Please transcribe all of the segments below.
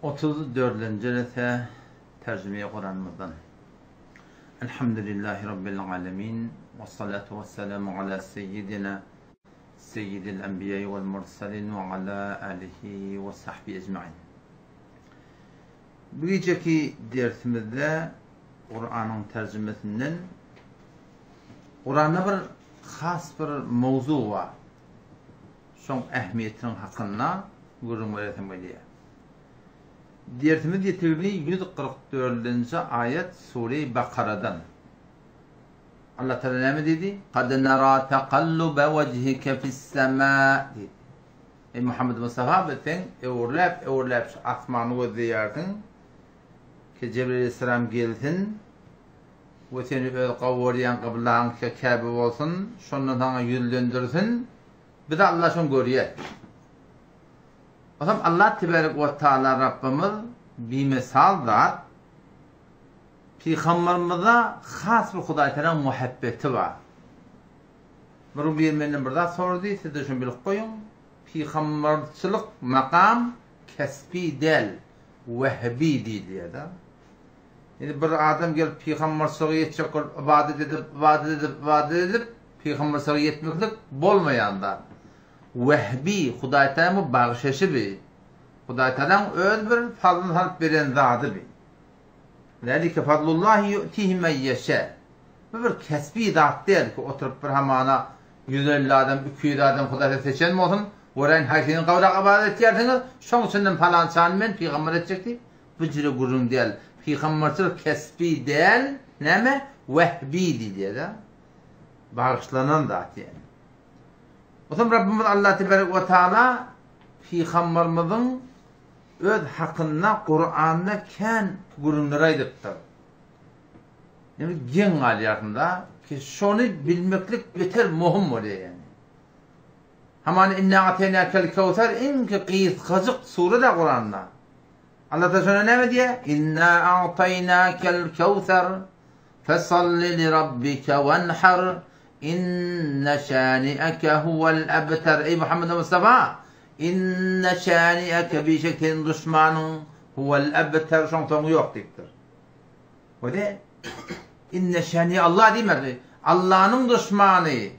34-nji rese terjime Kuranymyzdan. Elhamdülillahi Rabbil alemin. Ve salatu ve selamu ala seyyidina seyyidil enbiya vel mursalin ve ala alihi ve sahbihi ecmain. Bu geceki dersimizde Kur'an'ın tercümesinden Kur'an'da bir has bir mowzu bar. Şoň ähmiýetiniň hakynda gürrüň beresim gelýär. Dersimiz ýetigli 144-nji aýat Sure-i Bakaradan. Allah Teala näme diýdi? Kad nara taqallube wejhike fis-sema diýdi. Eý Muhammed Mustafa biz seň öwürläp öwürläp şu asmany gözleýärsiň ki Jebrail aleyhisselam gelsin we seni öz gowy görýän gyblaň Käbe bolsun, şondan saňa ýüzlendirsin, bizi Allah şony görýär. Onsoň Allah teberek we taala Rabbymyz bimesal zat, Pygamberimize has bir Hudaý Tagalaň muhabbeti bar. Bir gün biri menden bir zat sorady, siz-de şony bilip goýuň, Pygamberçilik makam kesbi däl, wehbi diýilýär-de. Indi bir adam gelip pygamberçilige ýetjek bolup ybadat edip, ybadat edip, ybadat edip, pygamberçilige ýetmeklik bolmaýan zat. Wehbi, Hudaý Tagalaň bu bagyş bi. Hudaý Tagalaň öz bir fazlyny salyp beren zady bi. Zalike fazlullahi yu'tihi men ýeşe. Bu bir kesbi zat däl ki, oturyp bir hamana 150 adam, 200 adam Hudaý seçen bolsun, göräýin haýsyny gowrak ybadat etýärsiňiz, şoň içinden palançany men pygamber etjek diýip, Bu jüre gürrüň däl. Pygamberçilik kesbi däl, näme? Wehbi diýilýär-de. Bagyşlanan zat ýaly. Onsoň Rabbimiz Allah tebarek we taala pygamberimiziň öz hakynda Kuranda kän gürrüňler aýdypdyr. Ýöne geň galýarsyň-da ki, şony bilmeklik beter möhüm bolýar ýaly. Hamana inna ateýnakel kewser iň gysgajyk sure-de Kuranda. Allah Taala şonda näme diýýär? Inna a'taýnakel kewser fesalli li rabbike wenhar inne şani'eke huwel ebter. Eý Muhammed Mustafa, inne şani'eke bişek seniň duşmanyň huwel ebter şoň soňy ýok diýipdir. Wede inne şani Allah diýmedi. Allahnyň duşmany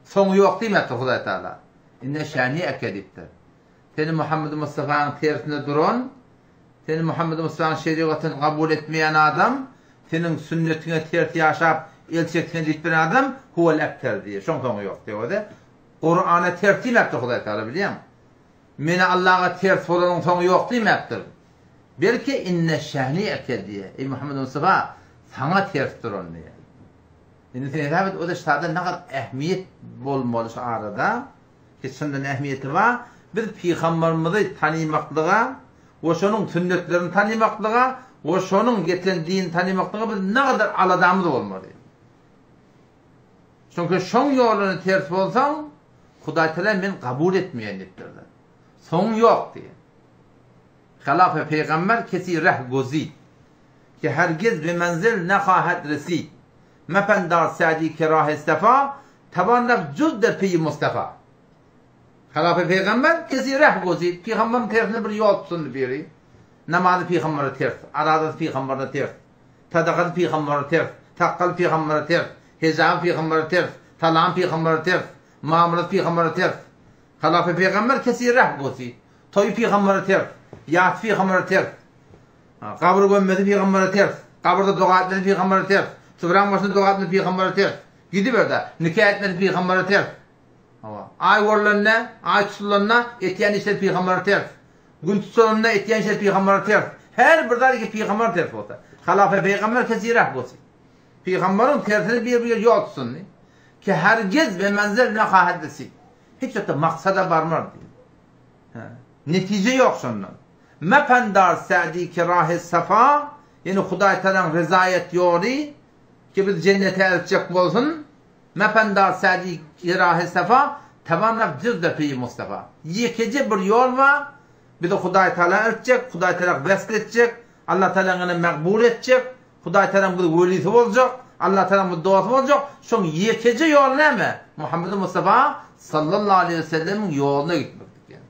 soňy ýok diýmedi Hudaý Taala. Inne şani'eke diýipdir. Seni Muhammedi Mustafanyň tersine duran, seni Muhammedi Mustafanyň şerigatyny kabul etmeýän adam, seniň sünnetiňe ters ýaşap, el çeksin diýip bilen adam, huwel ebter diýýär. Şoň soňy ýok diýýär. Özi Kurana ters diýmäpdir Hudaý Tagala bilýäňmi? Meni Allaha ters bolanyň soňy ýok diýmäpdir. Belki inne şänieke diýýär. Eý Muhammed Mustafa, saňa ters duran diýýär. Indi sen hesap et, o da şada nähili ähmiýet bolmaly şu arada. Ki çyndan ähmiýeti bar, biz Pygamberimizi tanymaklyga we şonuň sünnetlerini tanymaklyga we şonuň getiren dinini tanymaklyga biz nägadar aladamyz bolmaly. Çünki şoň ýoluny ters bolsaň, Hudaý Tagala men kabul etmeýän diýipdir. Soň ýok diýen. Halafy pygamber kesi reh gozid. Ki hergiz bi menzil nehahet resid. Mependar Sadi ki rahe sefa, Taban reft juz der peýi Mustafa. Halafy pygamber kesi reh gozid. Pygamberiň tersine bir ýol tutsun biri. Namazy pygambere ters, arazasy pygambere ters, sadakasy pygambere ters, sakgaly pygambere ters, hijaby pygambere ters, salamy pygambere ters, muamalasy pygambere ters. Halafy pygamber kesi reh gozid. Toýy pygambere ters, ýasy pygambere ters. Gabyr gömmesi pygambere ters. Gabyrda doga etmesi pygambere ters. Sübräň başynda doga etmesi pygambere ters. Gidiber-de, nika etmesi pygambere ters. Hawa. Aý görlende, aý tutulanda etýän işleri pygambere ters. Gün tutulanda etýän işleri pygambere ters. Her bir zat iki pygambere ters bolsa. Halafa pygamber kesirah bolsa. Pygamberiň tersine bir bir ýol tutsun. Ki hergiz be menzel ne hahaddesi. Hiç wagtda maksada barmaz diýip. Netije ýok şondan. Mependar Sa'di ki rahy safa, ýene Hudaý Tagalaň rezaýet ýoly ki bizi jennete eltjek bolsun, Mependar Sa'di ki rahy safa, taban raf juz de peýi Mustafa. Ýekeje bir ýol bar, bizi Hudaý Tagala eltjek, Hudaý Tagala wesl etjek, Allah Tagalaň ýene magbul etjek, Hudaý Tagalaň bizi welisi boljak, Allah Tagalaň bizi dosty boljak, şoň ýekeje ýoly näme? Muhammedi Mustafa sallallahu aleýhi we sellemiň ýoluna gitmeklik ýani.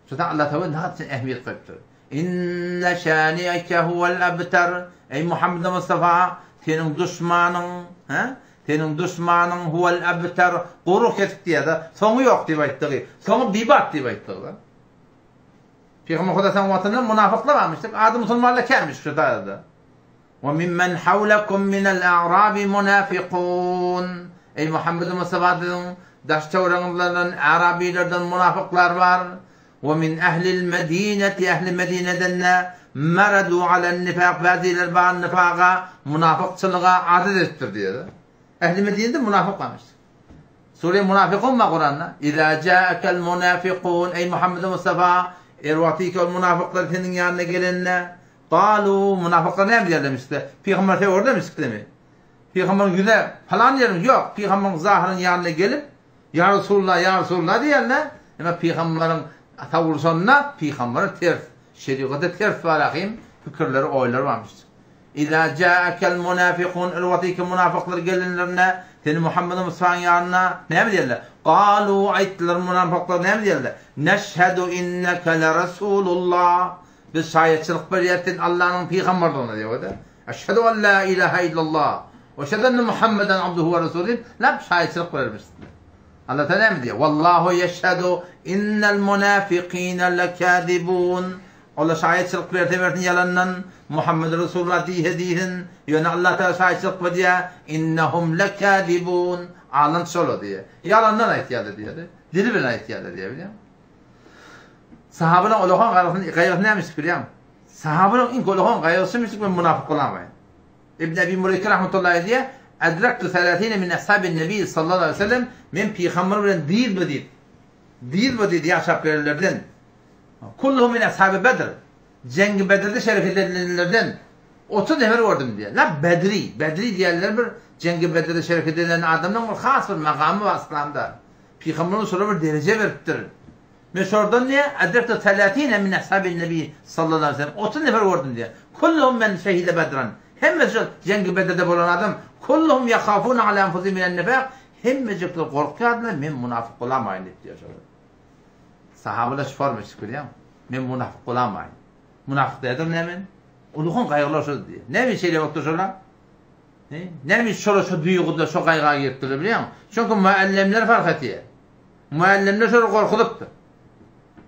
Şonda Allah Tagala nähili ähmiýet goýupdyr. Inne şani'eke huwel ebter. Eý Muhammed Mustafa, seniň duşmanyň, hä? Seniň duşmanyň huwel ebter, gury kesik diýýär-de, soňy ýok diýip aýtdygy. Soňy bibat diýip aýtdygy-da. Pygamber Huda sen wagtynda munafyklar barmyşdyk, ady musulmanlar känmiş şu taýda. Wa mimmen hawlakum minel a'rabi munafiqun. Eý Muhammed Mustafa siziň daş töweregiňizlerden arabilerden munafyklar bar. Wa min ehlil medineti ähli Medineden-de maradu alen nifak bäziler bar nifaga munafykçylyga adat edipdir diýýär. Ähli Medinede munafyk barmyş. Sure Munafykun bar Kuranda. Iza ja'akel munafikun eý Muhammed Mustafa er wagty ki ol munafyklar seniň ýanyna gelende galu munafyklar näme diýerler işte pygamber söwerler mi? Pygamberiň ýüze palan ýeriň ýok pygamberiň zahyryň ýanyna gelip Ýa Resulullah, ýa Resulullah diýende, emma pygamberiň sawulşanda pygambere ters, şerigata ters bar ahim pikirleri, oýlary barmyş. Iza ja'akel munafikun ol wagty ki munafyklar gelenlerinde seni Muhammed Mustafaň ýanyna näme diýerler? Galu aýtdylar munafyklar näme diýerler? Neşhedü inneke le Resulullah. Biz şaýatçylyk berýäris sen Allanyň pygamberligine diýip. Eşhedü en la ilahe illallah we eşhedü enne Muhammeden abduhu we resuluh diýip, lap şaýatçylyk berermiş. Allah Teala näme diýýär? Wallahu yeşhedü innel munafikine lekazibun. Olar şaýatçylyk berse bersin ýalandan, Muhammed Resulullah diýse diýsin, ýöne Allah Teala şaýatçylyk berýär, innehum lekazibun. Aldan şolar diýýär. Ýalandan aýtýarlar diýýär. Dili bilen aýtýarlar diýýär, bilýäňmi? Sahabalaryň ulakan gaýgysyny, gaýgysyny näme üçin bilýäňmi? Sahabalaryň iň ulakan gaýgysy şumy men munafyk bolamaýyn. Ibn Abi Muleýke rahmetullahi diýýär, Adraktu salasine min ashabin nebi sallallahu aleyhi ve sellem men pygamber bilen dyzba-dyz dyzba-dyz ýaşap gelenlerden kulluhum min ashabi Bedr Jengi Bedrde şeref edilenlerden 30 nefer gördüm diýýär. La Bedri, Bedri diýenler bir Jengi Bedrde şeref edilen adamlaryň bir has bir makamy bar yslamda. Pygamberimiz şolara bir dereje beripdir. Men şolardan diýýär, Adraktu salasine min ashabin nebi sallallahu aleyhi ve sellem 30 nefer gördüm diýýär. Kulluhum men şehide Bedran. Hemmesi şol Jengi Bedrde bolan adam. Kulluhum yahafuna ala anfusihim minen nifak. Hemmejikler gorkýardylar, men munafyk bolamaýyn diýip diýýär şolar. Sahabalar şu forma çykyp bilýärmi? Men munafyk bolamaýyn. Munafyk däldim näme men? Uluhan gaýgylar şol diýýär. Näme üçin şeýle bolupdyr şolar? Näme üçin şolar şu duýguda, şu gaýga giripdirler bilýärmi? Çünki muallimler fark etýär. Muallimler şolary gorkuzypdyr.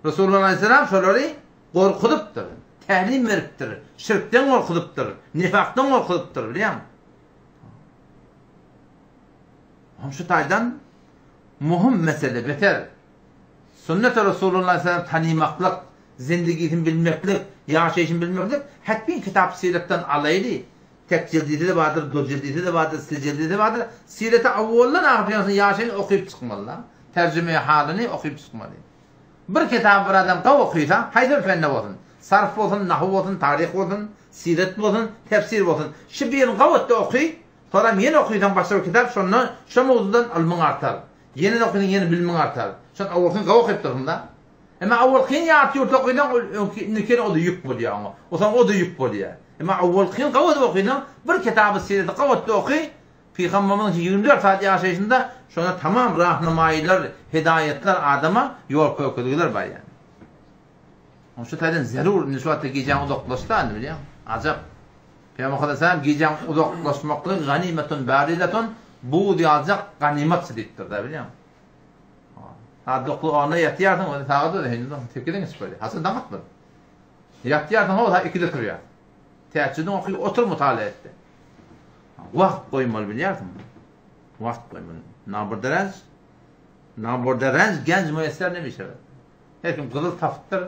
Resulullah aleyhisselam şolary gorkuzypdyr. Tälim beripdir. Şirkden gorkuzypdyr. Nifakdan gorkuzypdyr, bilýärmi? Hem şu taýdan muhim mesele beter. Sünnet Resulullah aleyhisselam tanymaklyk, zindigisini bilmeklik, ýaşaýşyny bilmeklik hetmin kitap siretden alaýly. Tek jildisi-de bardyr, dur jildisi-de bardyr, sil jildisi-de bardyr. Sireti awwaldan ahyrynça ýaşaýyny okyp çykmaly-da. Terjime halyny okyp çykmaly. Bir kitaby bir adam gowy okysa, haýsy bir fende bolsun, sarf bolsun, nahu bolsun, taryh bolsun, siret bolsun, tefsir bolsun, şu birini gowy etde oky, soram ýene okysaň başga bir kitap, şonda şo mowzudan ylmyň artar. Ýene-de okysaň ýene bilimiň artar. Şony owalkyny gowy okyp dursuň-da. Emma owalkyny ýarty ýurty okysaň, ol öňki indikini o-da ýük bolýar oňa. O soň o-da ýük bolýar. Emma owalkyny gowy edip okysaň, bir kitaby sireti gowy etde oky, Pygamberimiziň 24 saat ýaşaýşynda şonda tamam rahnamaýylar, hidaýatlar adama ýol kökezgiler bar ýani. Onuň şu taýdan zerur indi şu wagtda gijäň uzaklaşdy indi bilýäň. Ajap. Pygamber Aleyhisselam gijäň uzaklaşmaklygy ganimetun baridatun buz ýaljak ganimat diýipdir-de bilýäň. Saat 9 onda ýatýarsyň, özi sagat özi henizem 8-iň içi bolýar. Haçan daň atmady. Ýatýarsyň, ho, saat 2-de turýar. Tähejjüdiň oky, otur mutala etde. Wagt goýmaly bilýärsiňmi? Wagt goýmaly. Naburda renj, naburda renj genj müýesser nemişe. Her kim gyzyl tapypdyr.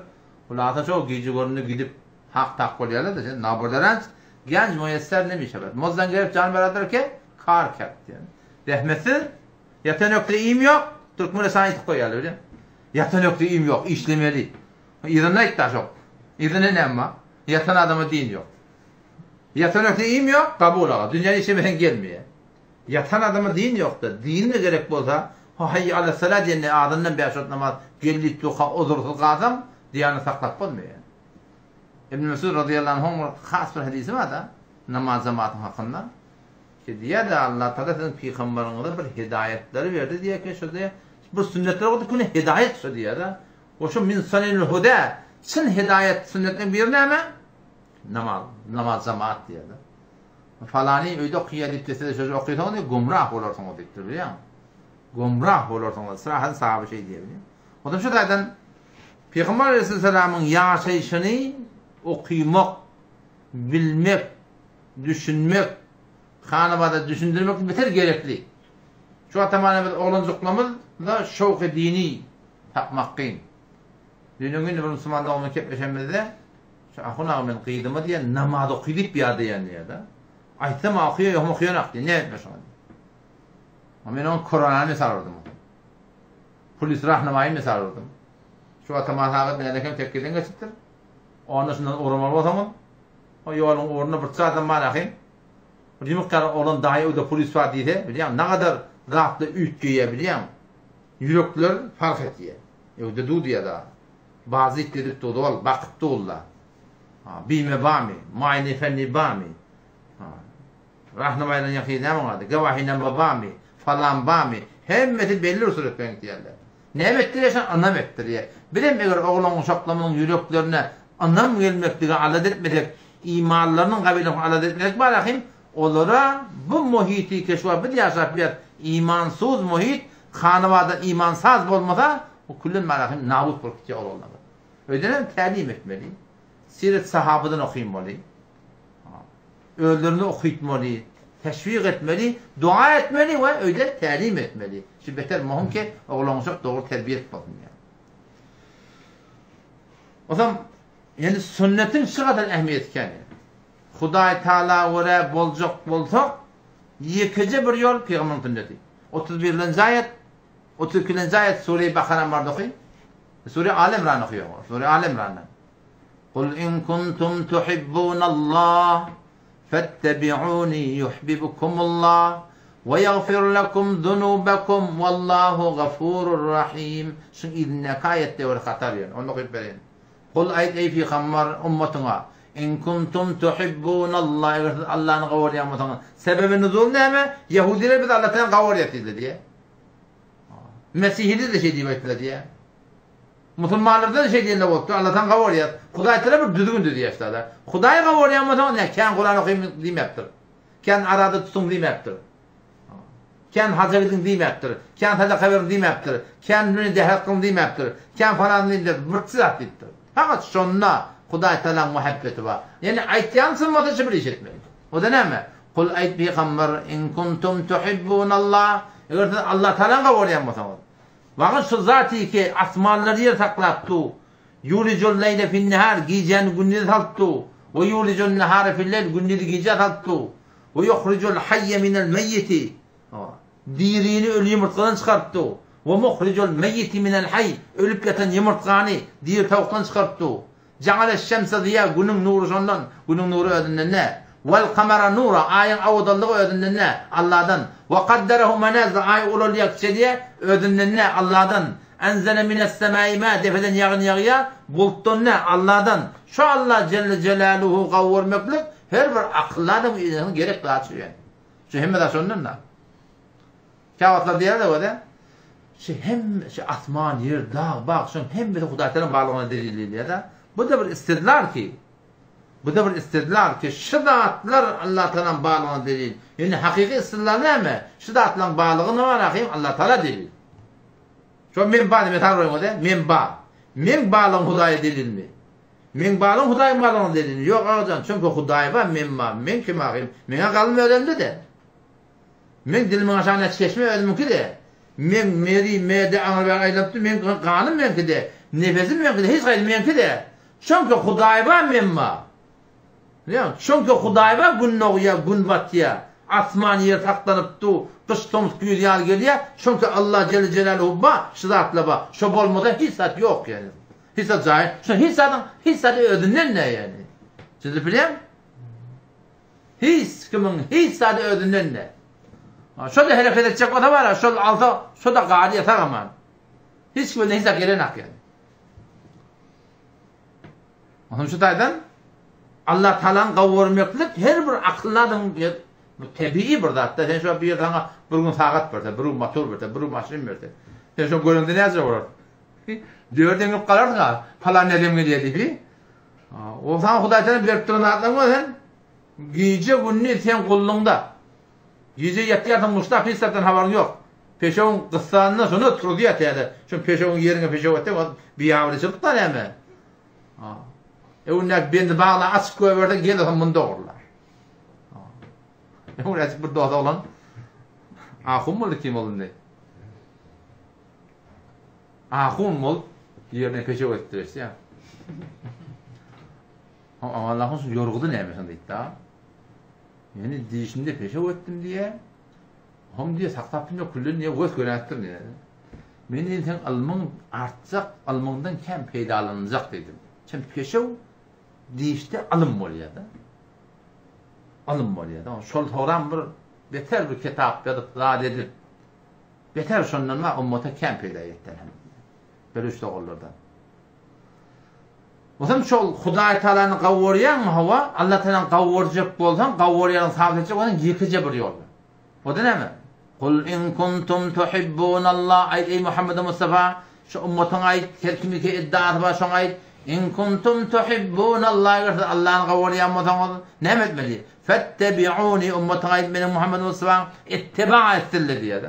Hulasa şo gije göründe gidip hak tak bolýarlar-da, sen naburda renj genj müýesser nemişe. Mozdan gelip jan berader ke kar kert diýen. Zähmetsiz ýatan ökde iým ýok, türkmenler şany aýdyp goýýarlar bilýän. Ýatan ökde iým ýok, işlemeli. Yzynda aýtda şok. Yzynda näme bar? Ýatan adama din ýok. Ýatan ökde iým ýok, Kabul aga. Dünýäni işlemeseň gelmeýär. Ýatan adama din ýokda. Din-de gerek bolsa, ho haýýa ala sala diýende azyndan bäş wagt namaz gelip durka uzursyz galsaň, diýany saklap bolmaýar. Ibn Mesud razyýallahu anhuň bir has bir hadysy bar-da, namaz jematyň hakynda. Ki diýýär-de, Allah Tagala siziň pygamberiňize bir hidaýatlary berdi diýýär ki, şo diýýär, bir sünnetler goýdy, küne hidaýat şo diýýär-de. O şo min sanil huda. Çyn hidaýat sünnetiniň biri näme? Namaz, namaz jamaat diýýärler. Falany öýde okaýar diýip dese-de şo okaýsaňyz diýip gümrah bolarsyňyz diýipdir bilýäňmi? Gümrah bolarsyňyz. Syrahan sahaby şeý diýýär bilýäňmi? Ondan şu taýdan Pygamber aleyhisselamyň ýaşaýşyny okymak, bilmek, düşünmek, hanabada düşündirmek beter gerekli. Şu atamana biz oglanjyklarymyzda şowky dini tapmak kyn. Düýn gün bir musulman doganymyz kepleşemizde şu ahun aga men gyzyma diýen namaz oky diýip ýadaýan diýýär-de. Aýtsam okaýar, ýogsam okaýanak diýýär. Näme etmeli şoňa diýýär. Men oňa Korany mysal urdum. Polis rahnamaýy mysal urdum. Şu ataman sagat nädekem tekgeden geçipdir. Onda şundan ugramaly bolsaňyz, o ýoluň ugrunda bir adam bar ahym. Bir ýumruk ýaly oglan daýy öýde polis bar diýse, bilýäň, nagadar zatlar üýtgeýär bilýäň. Ýürekler fark etýär. Öýde dur diýýär dagy. Bazyt edip durdy ol, bakyp durlar. Ha, bime barmy? Maýne efendi barmy? Ha. Rahnamaýdan ýaky näme oň ady? Gawahinama barmy? Falan barmy? Hemmesi belli bir suratda gitýärler. Näme etdirýär şon? Ynam etdirýär. Bizem eger oglan-uşaklarymyzyň ýüreklerine ynam gelmekligi alada etmesek, imanlarynyň gabylygyny alada etmesek barahym, olara bu muhiti ki şu wagt biz ýaşap ýörüs, imansuz muhit, hanabada iman saz bolmasa, bu küllen barahym nabut bolup gitýär oglanlar. Öýdenem tälim etmeli. Siret sahabadan okynmaly. Özlerini okytmaly, teşwik etmeli, dua etmeli we öýde tälim etmeli. Şu beter möhüm ki, oglan-uşak dogry terbiýe bolsun diýýär. Onsoň, ýani sünnetiň şu gadar ähmiýeti kän. Hudaý Taala görä boljak bolsak, ýekeje bir ýol pygamberiň sünneti. 31-nji aýat, 32-nji aýat Sure-i Bakara bardy oky. Sure Al Imran okaýar. Sure Al Imrandan. Kul in kuntum tuhibbunallah fettebi'uni yuhibbukumullah we ýagfir lekum zunubakum wallahu gafurur rahim. Şuň yzyndaky aýatda bir hatar ýör. Ony okyp bereýin. Kul aýt eý pygamber ummatyňa in kuntum tuhibbunallah eger siz Allany gowarýan bolsaňyz. Sebebi nuzul näme? Ýehudiler biz Allahdan gowarýas diýdiler diýýär. Mesihiler-de şeý diýip aýtdylar diýýär. Musulmanlardan şeý diýenler bolupdyr, Alladan gawarýas. Hudaý tala bir düzgün düzýär ştada. Hudaý gawarýan bolsaň, nä, kän Kuran okaýyn diýmäpdir. Kän arada tutuň diýmäpdir. Kän haja gidiň diýmäpdir. Kän sadaka beriň diýmäpdir. Kän meni dähet kylyň diýmäpdir. Kän falan diýmäpdir. Bir zat diýipdir. Fakat şonda Hudaý talaň muhabbeti bar. Ýani aýtýan bolsa şu bir iş etmeli. O-da näme? Kul aýt pygamber in kuntum tuhibbunallah. Eger siz Allah talaň gawarýan bolsaňyz. Wagyz şu zaty ki, asmanlary ýer saklap du, Ýulijul leýle fin-nehar, gijäni gündize salyp du, we ýulijun nehare fil-leýl, gündizi gijä salyp du, we ýuhrijul haýýe minel meýýiti, dirini öli ýumurtgadan çykaryp du, we muhrijul meýýiti minel haý, ölüp ýatan ýumurtgany diri towukdan çykaryp du. Ja'aleş-şemse ziýa, Günüň nury şondan, Günüň nury özünden däl. Wal-kamara nura, Aýyň owadanlygy özünden däl, Alladan. Wa kadderehu menazil, Aý ulalýar, kiçelýär, özünden däl, Alladan. Enzele mines-semai ma, depeden ýagyn ýagýar, bulutdan däl, Alladan. Şu Alla jelle jelaluhu gowurmeklik her bir akylly adamyň enesiniň gerek zady şu ýaly. Şu hemme zat şondan-da. Käwagtlar diýerler özi, Şu hemme, şu asman, ýer, dag, bag, şonuň hemmesi Hudaý Tagalaň barlygyna delil diýilýär-de. Bu-da bir istidlal ki, bu-da bir istidlal ki, şu zatlar Allah Tagalaň barlygyna delil. Ýöne hakyky istidlal näme? Şu zatlaryň barlygy bar ahym Allah Tagala delil. Şo men bar diýip mysal goýuň özi, men bar. Meň barlygym Hudaýa delilmi? Meň barlygym Hudaýyň barlygyna delilmi? Ýok agajan, çünki Hudaý bar, men bar. Men kim ahym? Meňe galym özemde-de. Meň dilimiň aşagynda çeşme özümiňki-de, meň meri, mede aňry-bäri aýlanyp dur, meň ganym meňki-de, nefesim meňki-de, hiç haýsy meňki-de. Çünki Hudaý bar, men bar. Bilýäňmi? Çünki Hudaý bar, gün dogýar, gün batýar, asman, ýer saklanyp dur, gyş, tomus, güýz, ýaz gelýär. Çünki Allah jelle jelaluhu bar, şu zatlar bar. Şo bolmasa hiç zat ýok ýani. Hiç zat jaýy, şo hiç zadyň hiç zady özünden-dä ýani. Siz bilýäňmi? Hiç kimiň hiç zady özünden däl. Şo-da hereket etjek bolsa bar-a, şol alsa, şo-da galýar sag-aman. Hiç kimden hiç zat gelenak ýaly. Onsoň şu taýdan Allah Taalany gowurmaklyk her bir akylly adamyň bu tebigy bir zat-da. Sen şo bir saňa bir gün sagat berse, bir gün motor berse, bir gün maşyn berse. Sen şo göreňde näce bolar? Dörden gelip galarsyň-a, palan ýerden gelýär diýip. O saňa Hudaý Tagala berip duran zatlaryň bar sen. Gije gündiz seň gulluňda. Gije ýatýarsyň muşdak hiç zatdan habaryň ýok. Peşewiň gyssanyna şony turuzýar täze. Şo peşewiň ýeriňe peşew etseň ol biabraýçylyk-da näme. Öňündäki bendi bagla açyk goýberseň gel otam muny dogrular. Öňräjik bir dos oglan ahun boldy kim ol indi. Ahun bolup ýerine peşew etdi eşitýäň. Allah'ın şu ýorgudy näme şonda diýdi. Ýöne dişinde peşew etdim diýe. Hom diýe saklap bilmek küllen diýe göz göräpdir diýe. Men diýdim sen ylmyň artjak, ylmyňdan kän peýdalanjak diýdim. Sen peşew dişde ylym bolýar-da. Ylym bolýar-da. Şol soram bir beter bir kitap ýazyp, zat edip, beter şondan bar ummata kän peýda ýetdi elhamdülillah. Bir üç doganlardan. Bolsam şol Hudaý Taalany gawurýaňmy hawa, Allah Taalany gawurjak bolsaň, gawurýanyň sabyt etjek bolsaň ýekeje bir ýol bar. O-da näme? Kul in kuntum tuhibbunallah aýt eý Muhammed Mustafa, şu ummatyňa aýt, her kimiki iddiasy bar şoňa aýt, in kuntum tuhibbunallah eger siz Allany gawurýan bolsaňyz näme etmeli? Fettebi'uni ummatyňa aýt meniň Muhammed Mustafaň ittiba etsinler diýýär.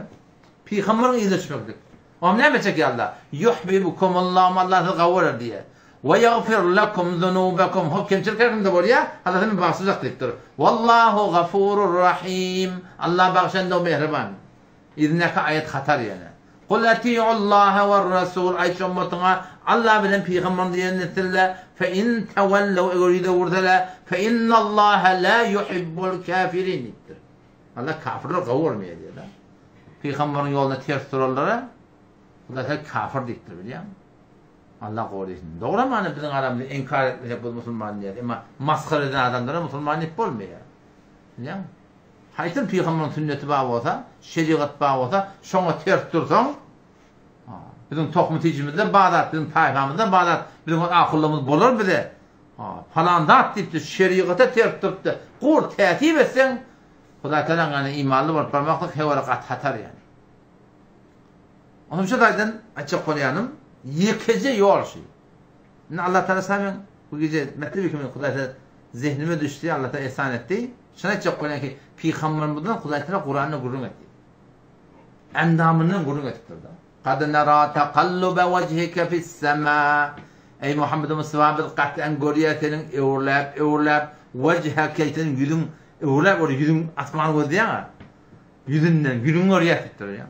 Pygambaryň yzyna düşmeklik. Oňa näme etjek ýa Allah? Ýuhbibukumullahu Allah sizi gawy görer diýýär. We ýagfir lekum zunubakum. Hop kemçilik her kimde bolýar. Allah seni bagyşlajak diýipdir. Wallahu gafurur rahim. Allah bagyşan-da mähriban. Yzyndaky aýat hatar ýene. Kul atiullaha we rasul aýt şu ummatyňa Allah bilen pygambaryň diýenini etsinler. Fe in tawallu eger ýüz öwürseler fe innallaha la yuhibbul kafirin diýipdir. Allah kafirleri gowy görmeýär diýýär. Pygambaryň ýoluna ters duranlara Hudaý sen kafir diýipdir bilýäňmi? Allah gorasyn. Dogry many biziň aramyzda inkar etmesek biz musulman diýer. Emma masgara eden adamlara musulman diýip bolmaýar. Bilýäňmi? Haýsy pygambaryň sünneti bar bolsa, şerigat bar bolsa, şoňa ters dursaň, biziň tohum tijimizde bar zat, biziň taýfamyzda bar zat, biziň ahullamyz bolar bize. Palan zat diýip şerigata ters durupdy. Gur täsip etseň, Hudaý Tagalaň ýanyna imanly bolup barmaklyk hewara gaty hatar ýany. Onuň şu taýdan aýtjak bolýanym, ýekeje ýol şu. Indi Allah Tagala saňa men bu gije metlebi kimin Hudaý Tagala zehnime düşdi, Allah Tagala ihsan etdi. Şuny aýtjak bolýan ki, pygambermizden Hudaý Tagala Kuranda gürrüň etdi. Endamyndan gürrüň edipdir da. Kad nara taqalluba wejhike fis-sema. Eý Muhammed Mustafa biz gat'an görýäs seniň öwrüläp öwrüläp wejheke seniň ýüzüň öwrüläp öwrüläp ýüzüň asmany gözleýäň-ä. Ýüzünden ýüzüňi görýäs diýipdir ýa.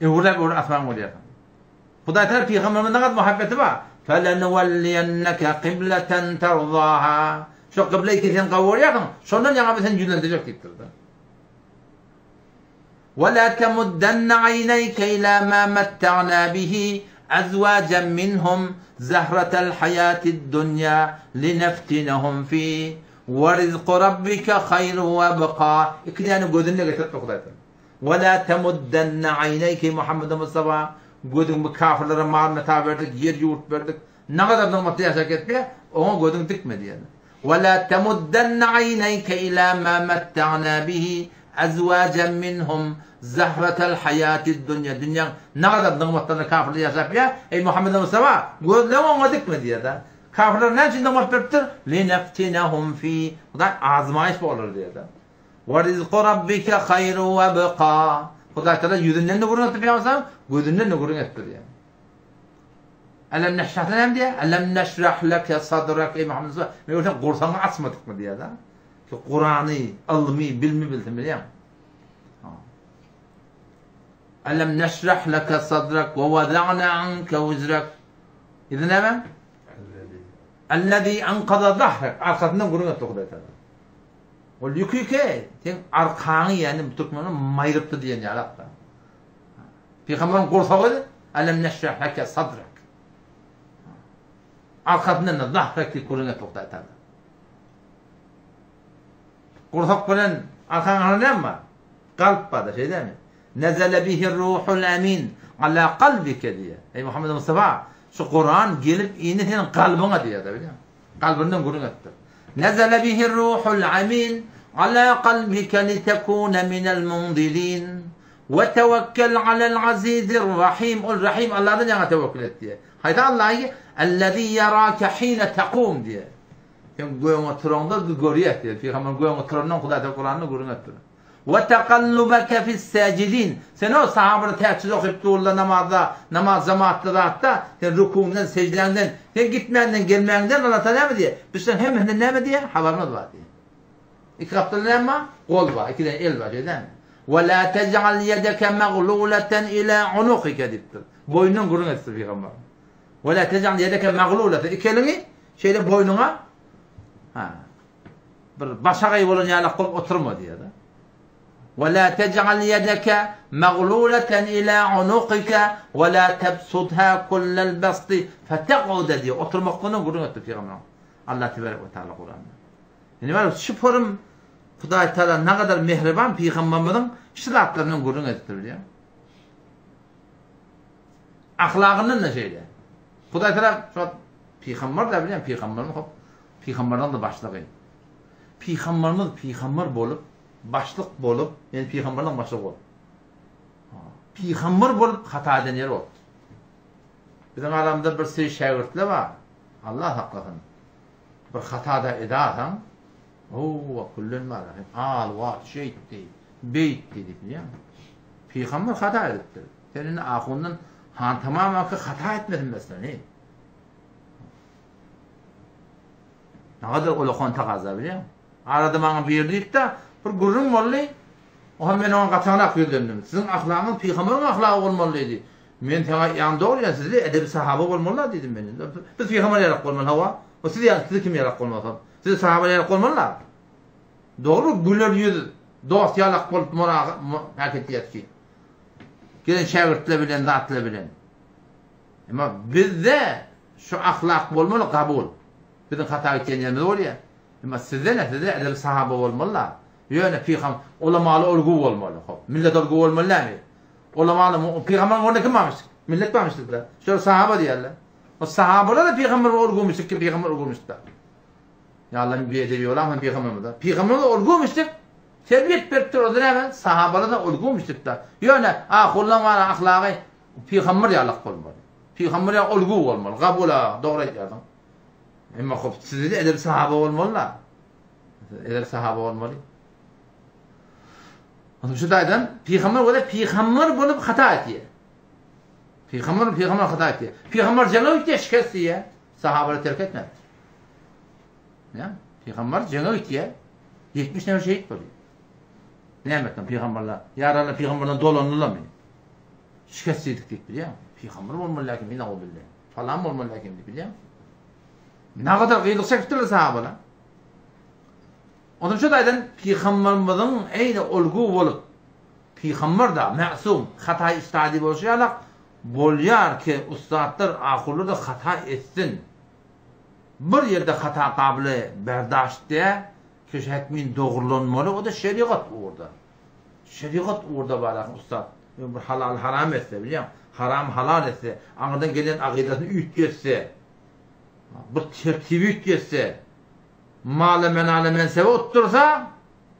Öwrüläp öwrüläp asmany görýärsiň. Hudaý Tagala pygamberimize nägat muhabbeti bar. Felenuwelliyenneke qibleten terzaha. Şo kybla ki sen gowy görýärsiň, şondan ýaňa biz seni ýüzlendirjek diýipdir-de. Ve la temuddanna ayneyke ila ma metta'na bihi azwajan minhum zahratal hayatid dunya lineftinehum fi ve rizku rabbike hayrun ve ebka. Iki däne gözüne getiripdir Hudaý Tagala. Ve la temuddanna ayneyke Muhammed Mustafa gözüňi bu kafirlere mal meta berdik, ýer ýurt berdik. Nagadar nygmatda ýaşap ketme, oňa gözüňi dikme diýen. Ve la temuddanna ayneyke ila ma metta'na bihi azwajan minhum zahratal hayatid dunya. Dünýäň nagadar nygmatlaryna kafirler ýaşap ýa, eý Muhammed Mustafa, gözleňi oňa dikme diýer-de. Kafirler näme üçin nygmat beripdir? Lineftinehum fi. Hudaý azmaýyş bolar diýer-de. Ve rizku rabbike haýru we ebka. Hudaý Tagala ýüzünden-de gürrüň etdi pygamber gözünden-de gürrüň etdi diýer. Elem neşrah näme diýýär? Elem neşrah leke sadrak eý Muhammed Mustafa. Men görseň gursagyňy açmadykmy diýýär-de. Ki Kurany, ylmy, bilmi bilsin bilýäň. Elem neşrah leke sadrak we wada'na anka wizrak. Ýene näme? Ellezî ankaza zahrak. Arkasyndan gürrüň etdi Hudaý Tagala. Ol ýüki ki, sen arkaňy ýani türkmenler maýrypdy diýen ýalak-da. Pygamberiň gursagy Elem neşrah leke sadrak. Arkasyndan da zahrak diýip gürrüň etdi Hudaý Tagala. Gursak bilen arkaň arasynda näme bar? Kalp bar-da, şeý dälmi? Nezele bihi ruhul amin ala kalbike diýýär. Eý Muhammed Mustafa, şu Kuran gelip indi seniň kalbyňa diýýär-de, bilýäňmi? Kalbyndan gürrüň etdir. Nezele bihi ruhul amin ala kalbike litekune minel munzirin. We tewekkel alel azizir rahim. Ol Rahim Allahdan ýaňa tewekkül et diýýär. Haýsy Allahy? Ellezî ýarake hine tekum diýýär. Sen göňe turaňda görýär diýýär. Pygamber göňe turandan Hudaý Taala Kuranda gürrüň etdir. We tekallubeke fis-sajidin. Sen o sahabalar tähejjüd okyp durlar namazda, namaz jemaatda zatda, sen rukuňdan, seždäňden, sen gitmäňden, gelmäňden Allah Taala näme diýýär? Biz şonuň hemmesinden näme diýýär? Habarymyz bar diýýär. Iki gapdalda näme bar? Gol bar, iki däne el bar, şeýle dälmi? We la tej'al ýedeke magluleten ila unukike diýipdir. Boýnundan gürrüň edipdir pygamber. We la tej'al ýedeke magluleten. Iki eliňi şeýle boýnuňa ha bir başagaý bolan ýalak bolup oturma diýýär. We la tej'al ýedeke magluleten ila unukike we la tebsutha kullal basti fetaq'ude diýip oturmakdan gürrüň etdi pygamber. Allah tebarek we taala Kuranda. Indi bar şu forum Hudaý Taala nagadar mähriban pygamberimiziň şu zatlaryndan gürrüň edipdir bilýäňmi? Ahlagyndan da şeýle. Hudaý Taala şu pygamber da bilýän pygamberimiz hop pygamberden da başlygy. Pygamberimiz pygamber bolup, başlyk bolup, ýani pygamberden başlyk bolup. Pygamber bolup hata eden ýeri bolupdyr. Biziň aramyzda bir sürü şägirtler bar. Allah saklasyn. Bir hata-da edasaň, Howwa, küllen bar, al, wa, şeýtdi, beýtdi diýip bilýäňmi? Pygamber hata edipdir. Sen indi ahundan han tamam aka hata etmesin meselen, heý. Nagadar ulakan tagaza bilýäňmi? Arada maňa biri diýipdi, bir gürrüň boldy. Oha men oňa gataňrak ýüzlendim. Siziň ahlagyňyz pygamberiň ahlagy bolmaly diýdi. Men saňa ýan dogry ýa sizde edebi sahaba bolmaly diýdim men. Biz pygamber ýalak bolmaly hawa. O siz ýa siz kim ýalak bolmasa. Siz sahaba ýalak bolmaly. Dogry güler ýüz dost ýalak bolup mora hereket etýär. Gelen şägirtler bilen zatlar bilen. Emma bizde şu ahlak bolmaly kabul. Biziň hata etýän ýerimiz bolýar. Emma sizde ne sizde edebi sahaba bolmaly. Ýöne pygam ulamaly olgu bolmaly. Hop, millet olgu bolmaly näme? Ulamaly pygamberiň ornuna kim barmyş? Millet barmyş diýdiler. Şol sahaba diýerler. O sahabalar da pygamber olgumyş ki pygamber olgumyş da. Ya Allah bir edebi olan hem pygamber da. Pygamber olgumyş diýip terbiýet beripdir o näme? Sahabalar da olgumyş diýip da. Ýöne ahullan bar ahlagy pygamber ýalak bolmaly. Pygamber ýa olgu bolmaly. Gabula dogry aýdýarsyň. Emma hop sizde edebi sahaba bolmaly da. Edebi sahaba bolmaly. Ondan şu taýdan pygamber bolýar, pygamber bolup hata etýär. Pygamber pygamber hata etýär. Pygamber jeňe gitýär, şikest diýýär. Sahabalary terk etmedi. Ýa, pygamber jeňe gitýär. 70 nefer şehit bolýar. Näme etdi pygamberler? Ýaraly pygamberden dolandylarmy? Şikest diýdik diýip bilýär. Pygamber bolmaly lakin men o bildi. Falan bolmaly lakin diýip bilýär. Nägadar gyýlyk çekipdirler sahabalar. Ondan şu taýdan pygamberimiziň eýni ulgy bolup, pygamber-da mäsum, hata iştihadi bolşy ýalak, bolýar ki, ussatlar, ahunlar-da hata etsin. Bir ýerde hata gabyly berdaşt dä, ki şu hetmin dogrulanmaly, o-da şerigat ugurda. Şerigat ugurda bar ussat. Bir halaly haram etse, bilýäň, haramy halal etse, aňyrdan gelen agydasyny üýtgetse, bir tertibi üýtgetse, Mala menala mensebe utdursa,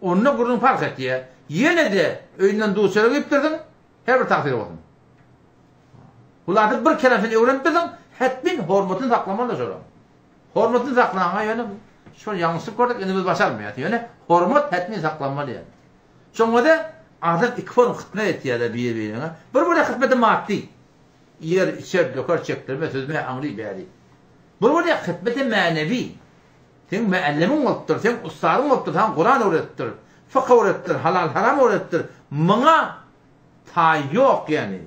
onda gürrüň parh etýär. Ýene-de öýünden duz-çörek iýipdirsiň, her bir tagsyr bolsun. Bulardan bir kelemsini öwrenipdirsiň, hetmin hormatyny saklamaly şolaň. Hormatyny saklaňa ýöne şol ýalňyşlyk gördük, indi biz başarmaýas. Ýöne hormat hetmin saklanmaly ýa. Şoňa-da adam iki form hytmet etýärler bir-birine. Bir bolýar hytmeti maddy. Iýer, içer, döker, çekdirme, süzme, aňry, bäri. Bu bolýar hytmeti mänewi. Seň müellimiň bolupdyr, seň ussadyň bolupdyr, saňa Kuran öwredipdir, fykh öwredipdir, halal-haram öwredipdir. Muňa taý ýok ýagny.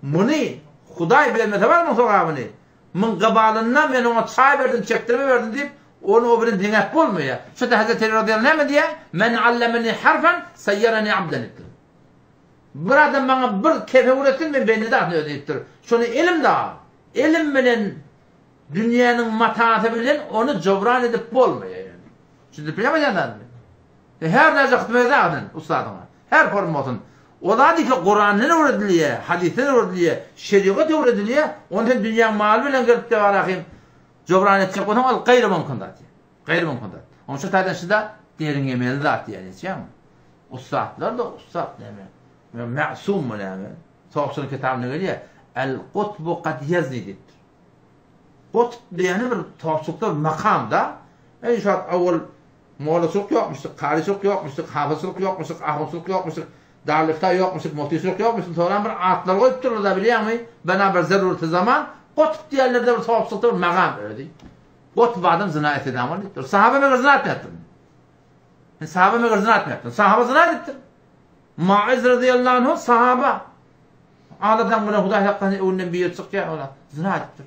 Muny Hudaý bermese bar muň sogabyny. Muň gybalynda men oňa çaý berdim, çekdirme berdim diýip, ony o bilen deňäp bolmaýar. Şo-da Hezreti Eli razyýallahu näme diýýär? Men allemeni harfan, saýýarani abdan diýipdir. Bir adam maňa bir kefe öwretsin, men bende dagyny özi diýipdir. Şony elim dagy, elim bilen Dünýäniň matasy bilen ony jobran edip bolmaýar ýöne. Düşündirip bilýärmi aýdýan zadymy? Sen her näçe hytma edägin ussadyňa, her form bolsun. O zat iki Kurandan öwredilýär, hadysdan öwredilýär, şerigat öwredilýär. Ony sen dünýäň maly bilen gelip de barahym jobran etjek bolsaň ol gaýry mümkin zat. Gaýry mümkin zat. Onuň şu taýdan şuda derňemeli zat diýýär, näçe? Ussatlar da ussat näme? Mäsummy näme? Sofçynyň kitabynda gelýär. El gutbu kad ýezni diýipdir. Gutb diýeni bir sofçylykda bir makam-da. Eý şu wagt owal mollaçylyk ýokmuşdyk, karyçylyk ýokmuşdyk, hafyzçylyk ýokmuşdyk, ahunçylyk ýokmuşdyk, darülifta ýokmuşdyk, muftiçilik ýokmuşdyk. Soňra bir atlar goýupdyrlar-da bilýäňmi? Bina bir zerureti zaman gutb diýenlerde bir sofçylykda bir magam özi. Gutb adam zyna etse damal diýipdir. Sahaba meger zyna etmändir. Sahaba meger zyna etmändir. Sahaba zyna edipdir. Maiz razyýallahu anhu sahaba. Adadan bilen Hudaý hakdan öňünden biri çykýar ola zyna edipdir.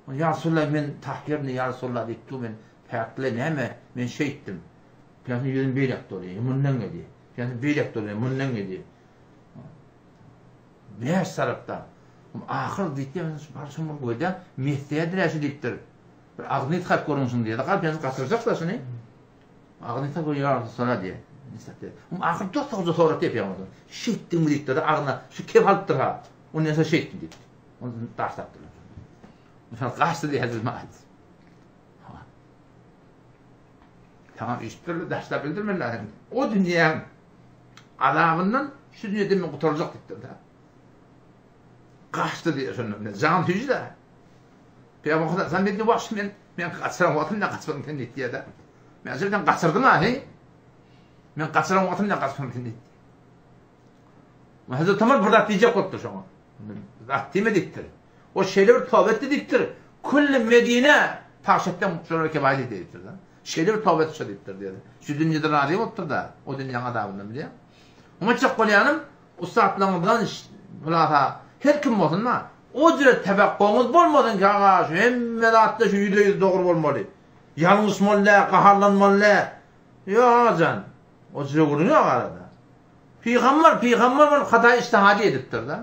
Ýa Resulallah men tahhirni ýa Resulallah diýip dur men päkle näme men şeýtdim. Pygamber ýüzüni beýläk dolýar, mundan gelýär. Pygamber beýläk dolýar, mundan gelýär. Bäş tarapdan. Ahyr diýipdir, bar şuny bir goýda, messedir şu diýipdir. Bir agzyny ýykyp görüň şuny diýdi. Galyp ýa gaçyrjak da şuny. Agzyny ýykyp gör ýa Resulallah diýýär. Nisap Ahyr dos-dogry sorap diýip ýa Şeýtdiňmi diýipdir, agzyna şu kep alypdyr ha. Ondan soň şeýtdim diýipdir. Ondan daşlapdyrlar. Mysal gaçdy diýýär Hazreti Maiz. Tamam eşitdirler, daşlap öldürmediler. O dünýäň azabyndan şu dünýede men gutaryljak diýipdir da. Gaçdy diýýär şondan. Jan süýji-de. Pygamber Huda sen dedi waş men men gaçyran wagtym ne gaçmadym sen diýdi da. Men sen gaçyrdyň ha hey. Men gaçyran wagtym ne gaçmadym sen diýdi. Hazreti Ömer bir zat diýjek bolupdyr şoňa. Zat diýme diýipdir. O şeýle bir toba etdi diýipdir. Külli Medine tagşetden şolara kebaýat etdi diýipdir. Şeýle bir toba etdi diýipdir diýdi. Şu dünýede razy bolupdyr da, o dünýäň azabyndan bilýän. Oňa çak bolýanym, ussatlaryňyzdan hulasa her kim bolsun da, o jüre tebekgoňyz bolmasyn ki, aga şu hemme zatda şu ýüzde ýüz dogry bolmaly. Ýalňyşmaly däl, gaharlanmaly däl. Ýok agajan, o jüre gürrüň ýok arada. Pygamber, pygamber bolup hata ijtihady edipdir-de.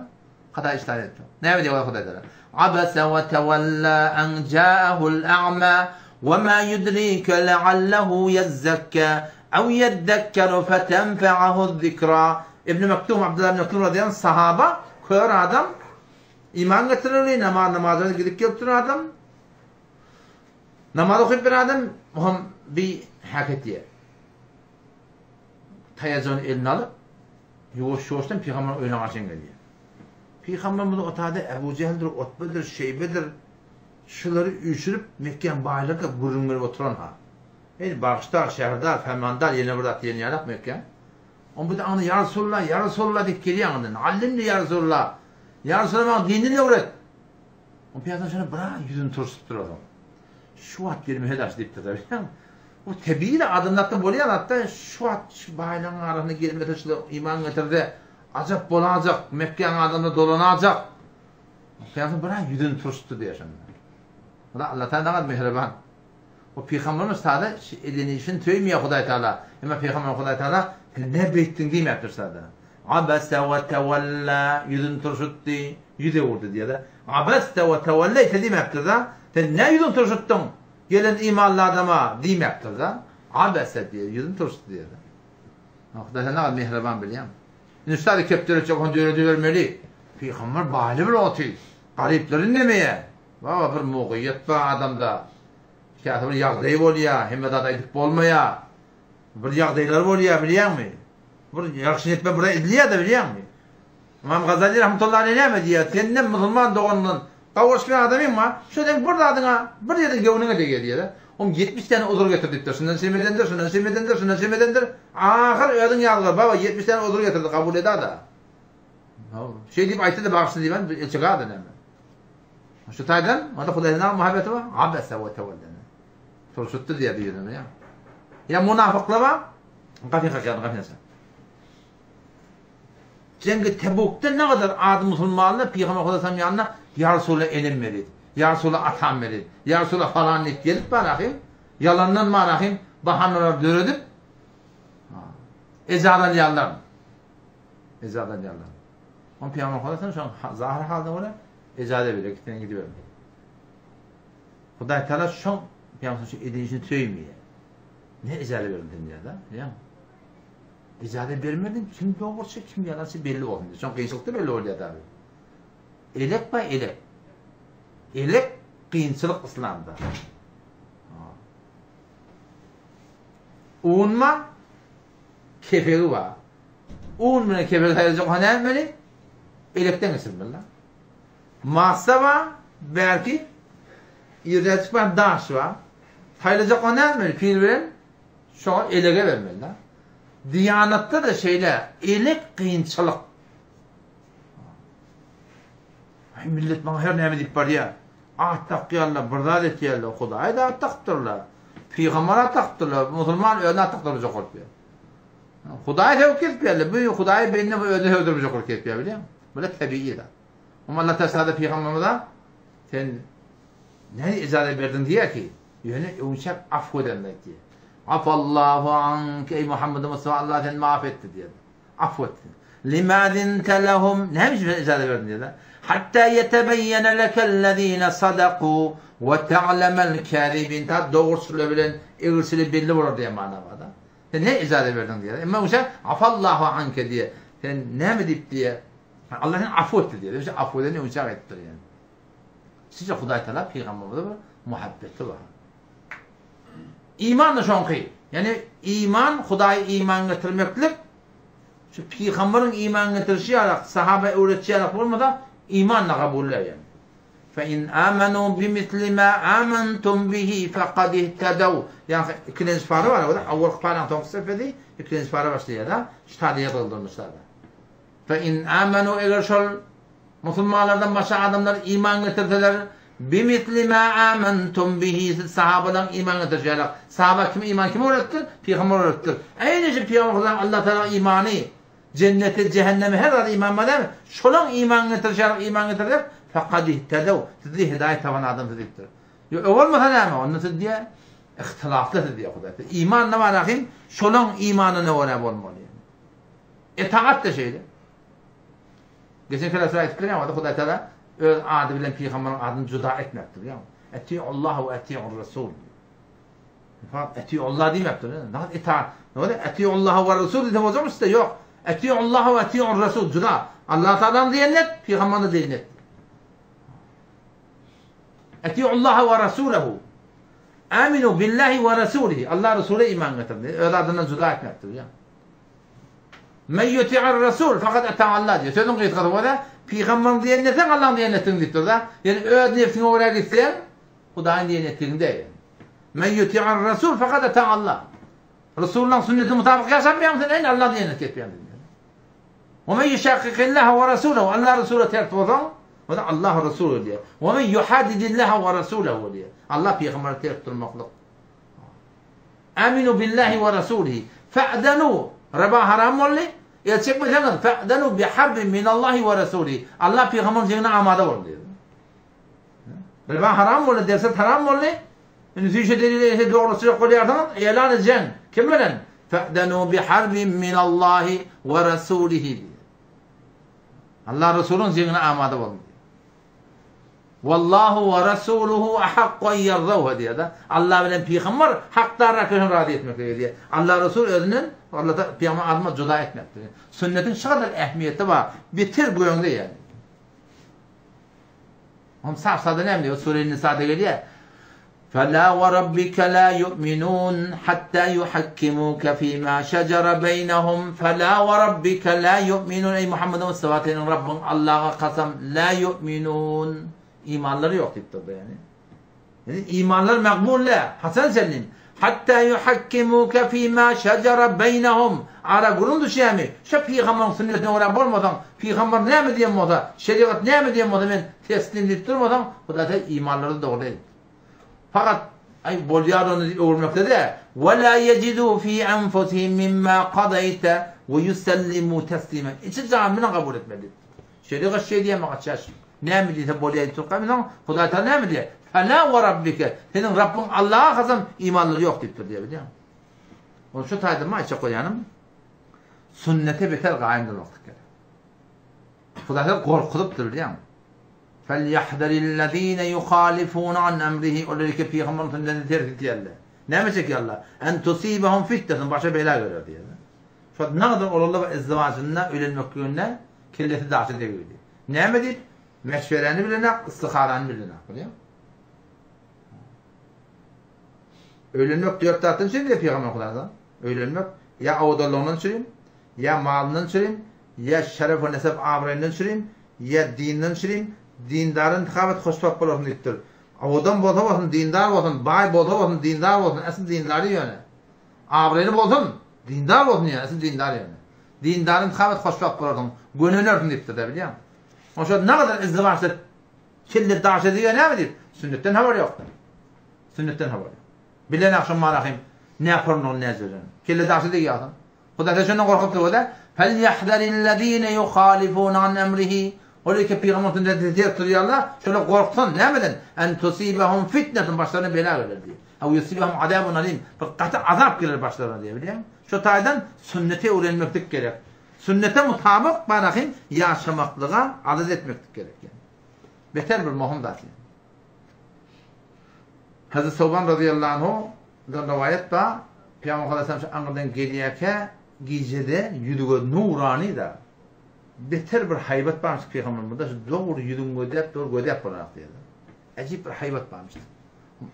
Hata ijtihady edipdir. Näme diýýär Hudaý Tagala? Abasa we tawalla an ja'ahul a'ma we ma yudrika la'allahu yazzakka aw yadhakkaru fatanfa'ahu zikra. Ibn Mektum, Abdullah ibn Mektum radiyallahu anh sahaba, kör adam, iman getireli, namaz namaza gidip gelip duran adam, namaz okyp bir adam, hem bir haket diýär. Taýajygyny eline alyp, ýuwaş-ýuwaşdan pygamberiň öýüne garşy gelýär. Pygamberimiz o taýda Ebu Jehldir, Utbedir, Şeýbedir, şulary üýşürip, Mekgäniň baýlary-da gürrüň berip oturan-ha. Eý, bagyşdar, şäherdar, fermandar, ýene bir zat diýen ýalak Mekgä. Oň bir-de aňyna Ýa Resulallah, Ýa Resulallah diýip gelýär aňyrdan. Allimni Ýa Resulallah! Ýa Resulallah, maňa dinini öwret! Oň pygamber şonda biraz ýüzüni turşudypdyr onuň. Şu wagt gelmese daş diýipdir-de, bilýäňmi? Bu tebigy adamzatda bolýan zatda şu wagt şu baýlaryň arasynda gelmese şular iman getirse ajap bolajak, Mekgäň adamlary dolanajak. Pygamber biraz ýüzüni turşutdy diýýär şonda. Huda Allah Taala nägat mähriban. O pygamberimiz sada eden işini söýmeýär Hudaý Taala. Emma pygamber Hudaý Taala sen ne beýtdiň diýmäpdir sada. Abasa we tawalla ýüzüni turşutdy, ýüz öwürdi diýýär. Abasta we tawallayte diýmäpdir-de. Sen ne ýüzüni turşutdyň? Gelen imanly adama diýmäpdir-de, Abese diýýär, ýüzüni turşutdy diýýär. Hudaý sen nähili mähriban bilýäň. Indi şu taýda kepderi çek, ony döredibermeli. Pygamber baýly bir oty, garyplary indemeýär. Baba bir mugyýet bar adamda. Käte bir ýagdaý bolýar, hemme zat aýdyp bolmaýar. Bir ýagdaýlar bolýar, bilýäňmi? Bir ýagşy niýet bilen bir edilýär-de, bilýäňmi? Ymam Gazali rahmetullahi aleyh näme diýýär? Senden musulman dogandan gawuşmaýan adamyň bar, şo seň bir zadyňa, bir ýerden göwnüňe degýär diýýär. Oň 70 däne uzur getir diýipdir. Şundan şem edendir, şundan şem edendir, şundan şem edendir. Ahyr özüň ýazgar, baba 70 däne uzur getirdi, kabul edada. Şeý diýip aýtdy-da bagyşla diýmän, el çekädi näme. Şu taýdan, onda Hudaýdan näme muhabbeti bar? Abese we tewelle. Turşutdy diýýär ýüzüni ýa. Ýa munafyklar bar, gapyny kakýar, gapyny açar. Jeňgi Tebukda ne gadar az musulmanlar Pygamber Hudaýam ýanyna Ýa Resulallah enem merid, Ýa Resulallah atam merid, Ýa Resulallah falan diýip gelip bar ahym, ýalandan bar ahym bahanalar döredip ejaz alýarlar. Ejaz alýarlar. On Pygamber Hudaýam şoň zahir halyna görä ejaza berýär, gitseň gidiber. Hudaý Taala şoň Pygamber şu edişini söýmeýär. Ne ejaza berdim sen diýýär-de, bilýäňmi? Ijaza bermediň, kim dogruçy, kim ýalançy belli bolsun diýip. Şoň kynçylykda belli bolýar dagy. Elek bar, elek. Elek kynçylyk yslamda. Un bar, kepegi bar. Un bilen kepek saýlajak bolsa näme etmeli? Elekden geçirmeli. Massa bar, belki ýerden çykman daş bar. Saýlajak bolsa näme etmeli? Pil bilen şoňa elege bermeli. Diýanatda-da şeýle elek kynçylyk. Aý millet maňa her näme diýip barýar. At dakýarlar, bir zat etýärler. Hudaý-da at dakypdyrlar. Pygamber at dakypdyrlar. Musulman özüne at dakdyrjak bolup ýör. Hudaý sögüp kesip ýörler. Bu Hudaýy bende bu özüne sögdürmejek bolup kesip ýör, bilýäňmi? Bu da tebigy zat. Amma Allah Teala pygamberimize sen näme ijaza berdiň diýýär ki, ýöne öňçäk afw eden diýýär. Afallahu ank ey Muhammed Mustafa Allah seni maaf etdi diýýär. Afw etdi. Lima zinte lehum näme üçin sen ijaza berdiň diýýär. Hatta yetebeyyene lekellezine sadaku we ta'lemel kazibin. Ta dogruçylar bilen egriçiler belli bolar diýen mana bar. Sen ne ijaza berdiň diýýär. Emma oňça afallahu anke diýýär. Sen näme diýip diýýär. Allah seni afu etdi diýýär. Oňça afu edeni oňça aýdypdyr ýani. Sizce Hudaý Taala pygamberimize bir muhabbeti bar. Iman da şoňky. Ýani iman Hudaýa iman getirmeklik şu pygamberiň iman getirişi ýaly sahaba öwretişi ýaly bolmasa iman da kabul däl ýani. Fe in amanu bimisli ma amantum bihi faqad ihtadaw. Ýagny ikilenji para bar, o awalky paranyň soňky sefedi, ikilenji para başlaýar-da, şu taýda ýazgyldyrmyşlar. Fe in amanu eger şol musulmanlardan başga adamlar iman getirseler, bimisli ma amantum bihi siz sahabalaryň iman getirişi ýaly. Sahaba kim iman kim öwretdir? Pygamber öwretdir. Eýni şu pygamber Allah Taala imany Jennete, jähenneme her zada iman bar dälmi? Şolaň iman getirişi ýaly iman getirseň, fekad ihtedew, siz diýe hidaýat tapan adamsyz diýipdir. Ýok, o bolmasa näme? Onda siz diýe ihtilafly siz diýe Hudaý. Iman ne bar ahim? Şolaň imanyna görä bolmaly. Etaat da şeýle. Geçen kere aýdyp berýän wagty Hudaý Taala öz ady bilen pygamberiň adyny juda etmekdir, ýa. Etiullah we etiur rasul. Fakat etiullah diýmekdir. Fakat itaat. Näme etiullah we rasul diýse boljakmy işte? Ýok. Etiullah we etiur rasul juda. Allah Taalanyň diýenini et, pygamberiniň diýenini et. Etiullah we rasulahu. Aminu billahi we rasulihi. Allah Rasula iman getirdi. Öz adyndan juda etmekdir. Ýa. Men yuti'ar rasul fakat ata Allah diýýär. Sözüň gysgasy bolsa, pygamberiň diýenini etseň Allahyň diýenini etdiň diýipdir-de. Ýani öz nebsiňe görä gitseň, Hudaýyň diýen etdigiňde. Men yuti'ar rasul fakat ata Allah. Resulullahyň sünnetine mutabyk ýaşamaýaň sen, eýni Allah diýenini etýäň diýýär. Ve men yuşakikillaha ve rasulahu Allah Resula ters bolsaň, o da Allah Resulü diýýär. Ve men yuhadidillaha ve rasulahu diýýär. Allah pygambere ters durmaklyk. Aminu billahi we rasulihi. Fa'danu riba haram boldy. El çekmeseňiz fa'danu bi harbin minallahi we rasulihi. Allah pygamberiň jeňine amada boluň diýdi. Riba haram boldy, derset haram boldy. Indi süýşe delil etse dogruçylyk bolýarsyňyz, elan jeň. Kim bilen? Fa'danu bi harbin minallahi we rasulihi. Allah Resulyň jeňine amada boluň. Wallahu we rasuluhu ahakku en ýerzawha diýýär-de. Allah bilen pygamber hakdar rakyny razy etmeklige diýýär. Allah Resul özünden Allah pygamber azma juda etmekdir. Sünnetiň şu kadar ähmiýeti bar. Beter göňde ýa. Hom saf-sada näme diýýär? Sure Nisa'da gelýär. Fela we rabbike la yu'minun hatta yuhakkimuke fima şejere beýnehum fela we rabbike la yu'minun eý Muhammed Mustafa seniň Rabbyň Allaha kasam la yu'minun imanlary ýok diýip durdy ýani. Ýani imanlar makbul däl. Haçan çenli? Hatta yuhakkimuke fima şejere beýnehum ara gürrüň düşýärmi? Şo pygamberiň sünnetine görä bolmasaň, pygamber näme diýen bolsa, şerigat näme diýen bolsa men teslim diýip durmasaň, Hudaý sen imanlary dogry edip. Fakat aý bolýar ony diýip öwürmekde-de, Ve la yecidû fî enfusihim mimmâ kadayte ve yusellimû teslîmâ. Içi jany bilen kabul etmeli diýip. Şerigat şeý diýýär maňa çäş. Näme diýse bolýar diýip turka bilen Hudaý Taala näme diýýär? Fela ve rabbike. Seniň Rabbyň Allaha kasam imanlary ýok diýipdir diýýär bilýäňmi? Ol şu taýda men aýtjak bolýanym sünnete beter gaýym durmaklyk gerek. Hudaý gorkuzypdyr bilýäňmi? Felýahzerillezine yuhalifune an emrihi olar ki pygamberiň sünnetini terk edýärler. Näme çekýärler? En tusibahum fitnetun başa bela geler diýýär. Şo nagadyr olarla we izdiwajynda öýlenmekliginde kellesi daşa degdi. Näme diýip? Meşweräni bilenak, istiharany bilenak, bilýäňmi? Öýlenmek dört zatdan üçin diýýär pygamber Hudaýdan. Öýlenmek ýa owadanlygyndan üçin, Ýa malyndan çürim, ýa şeref we nesep abraýyndan çürim, ýa dinden çürim, dindary intihap et hoşbagt bolarsyň diýipdir. Owadan bolsa bolsun, dindar bolsun, baý bolsa bolsun, dindar bolsun, esl dindary ýöne. Abraýly bolsun, dindar bolsun ýöne, esl dindar ýöne. Dindary intihap et hoşbagt bolarsyň, gönenersiň diýipdir-dä bilýäňmi? Oşa nagadyr izdiwaçda kelle daş edýär näme diýip, sünnetden habar ýokdur. Sünnetden habar ýok. Bilen agşam marahym ne fornuny ne jeren. Kelle daşy degýärsiň. Hudaý şondan gorkup durdy. Felýahzarillezine yuhalifun an emrihi. Ol iki pygamber sünnetini terk durýarlar. Şolar gorksun nämeden? En tusibahum fitnetun başlaryna bela geler diýip. Aw yusibahum azabun alim. Bir gaty azap geler başlaryna diýip bilýäň. Şo taýdan sünneti öwrenmeklik gerek. Sünnete mutabyk barahym ýaşamaklyga adat etmeklik gerek. Beter bir möhüm zat. Hazreti Sowban razyýallahu anhu dan rowaýat bar, Pygamber aleyhisselam şu aňyrdan gelýärkä gijede ýüzi-gözi nurany-da, beter bir haýbat barmyş pygamberimize, şu dogry ýüzüň gözläp dur, gözläp bolanok diýýär. Äjip bir haýbat barmyş.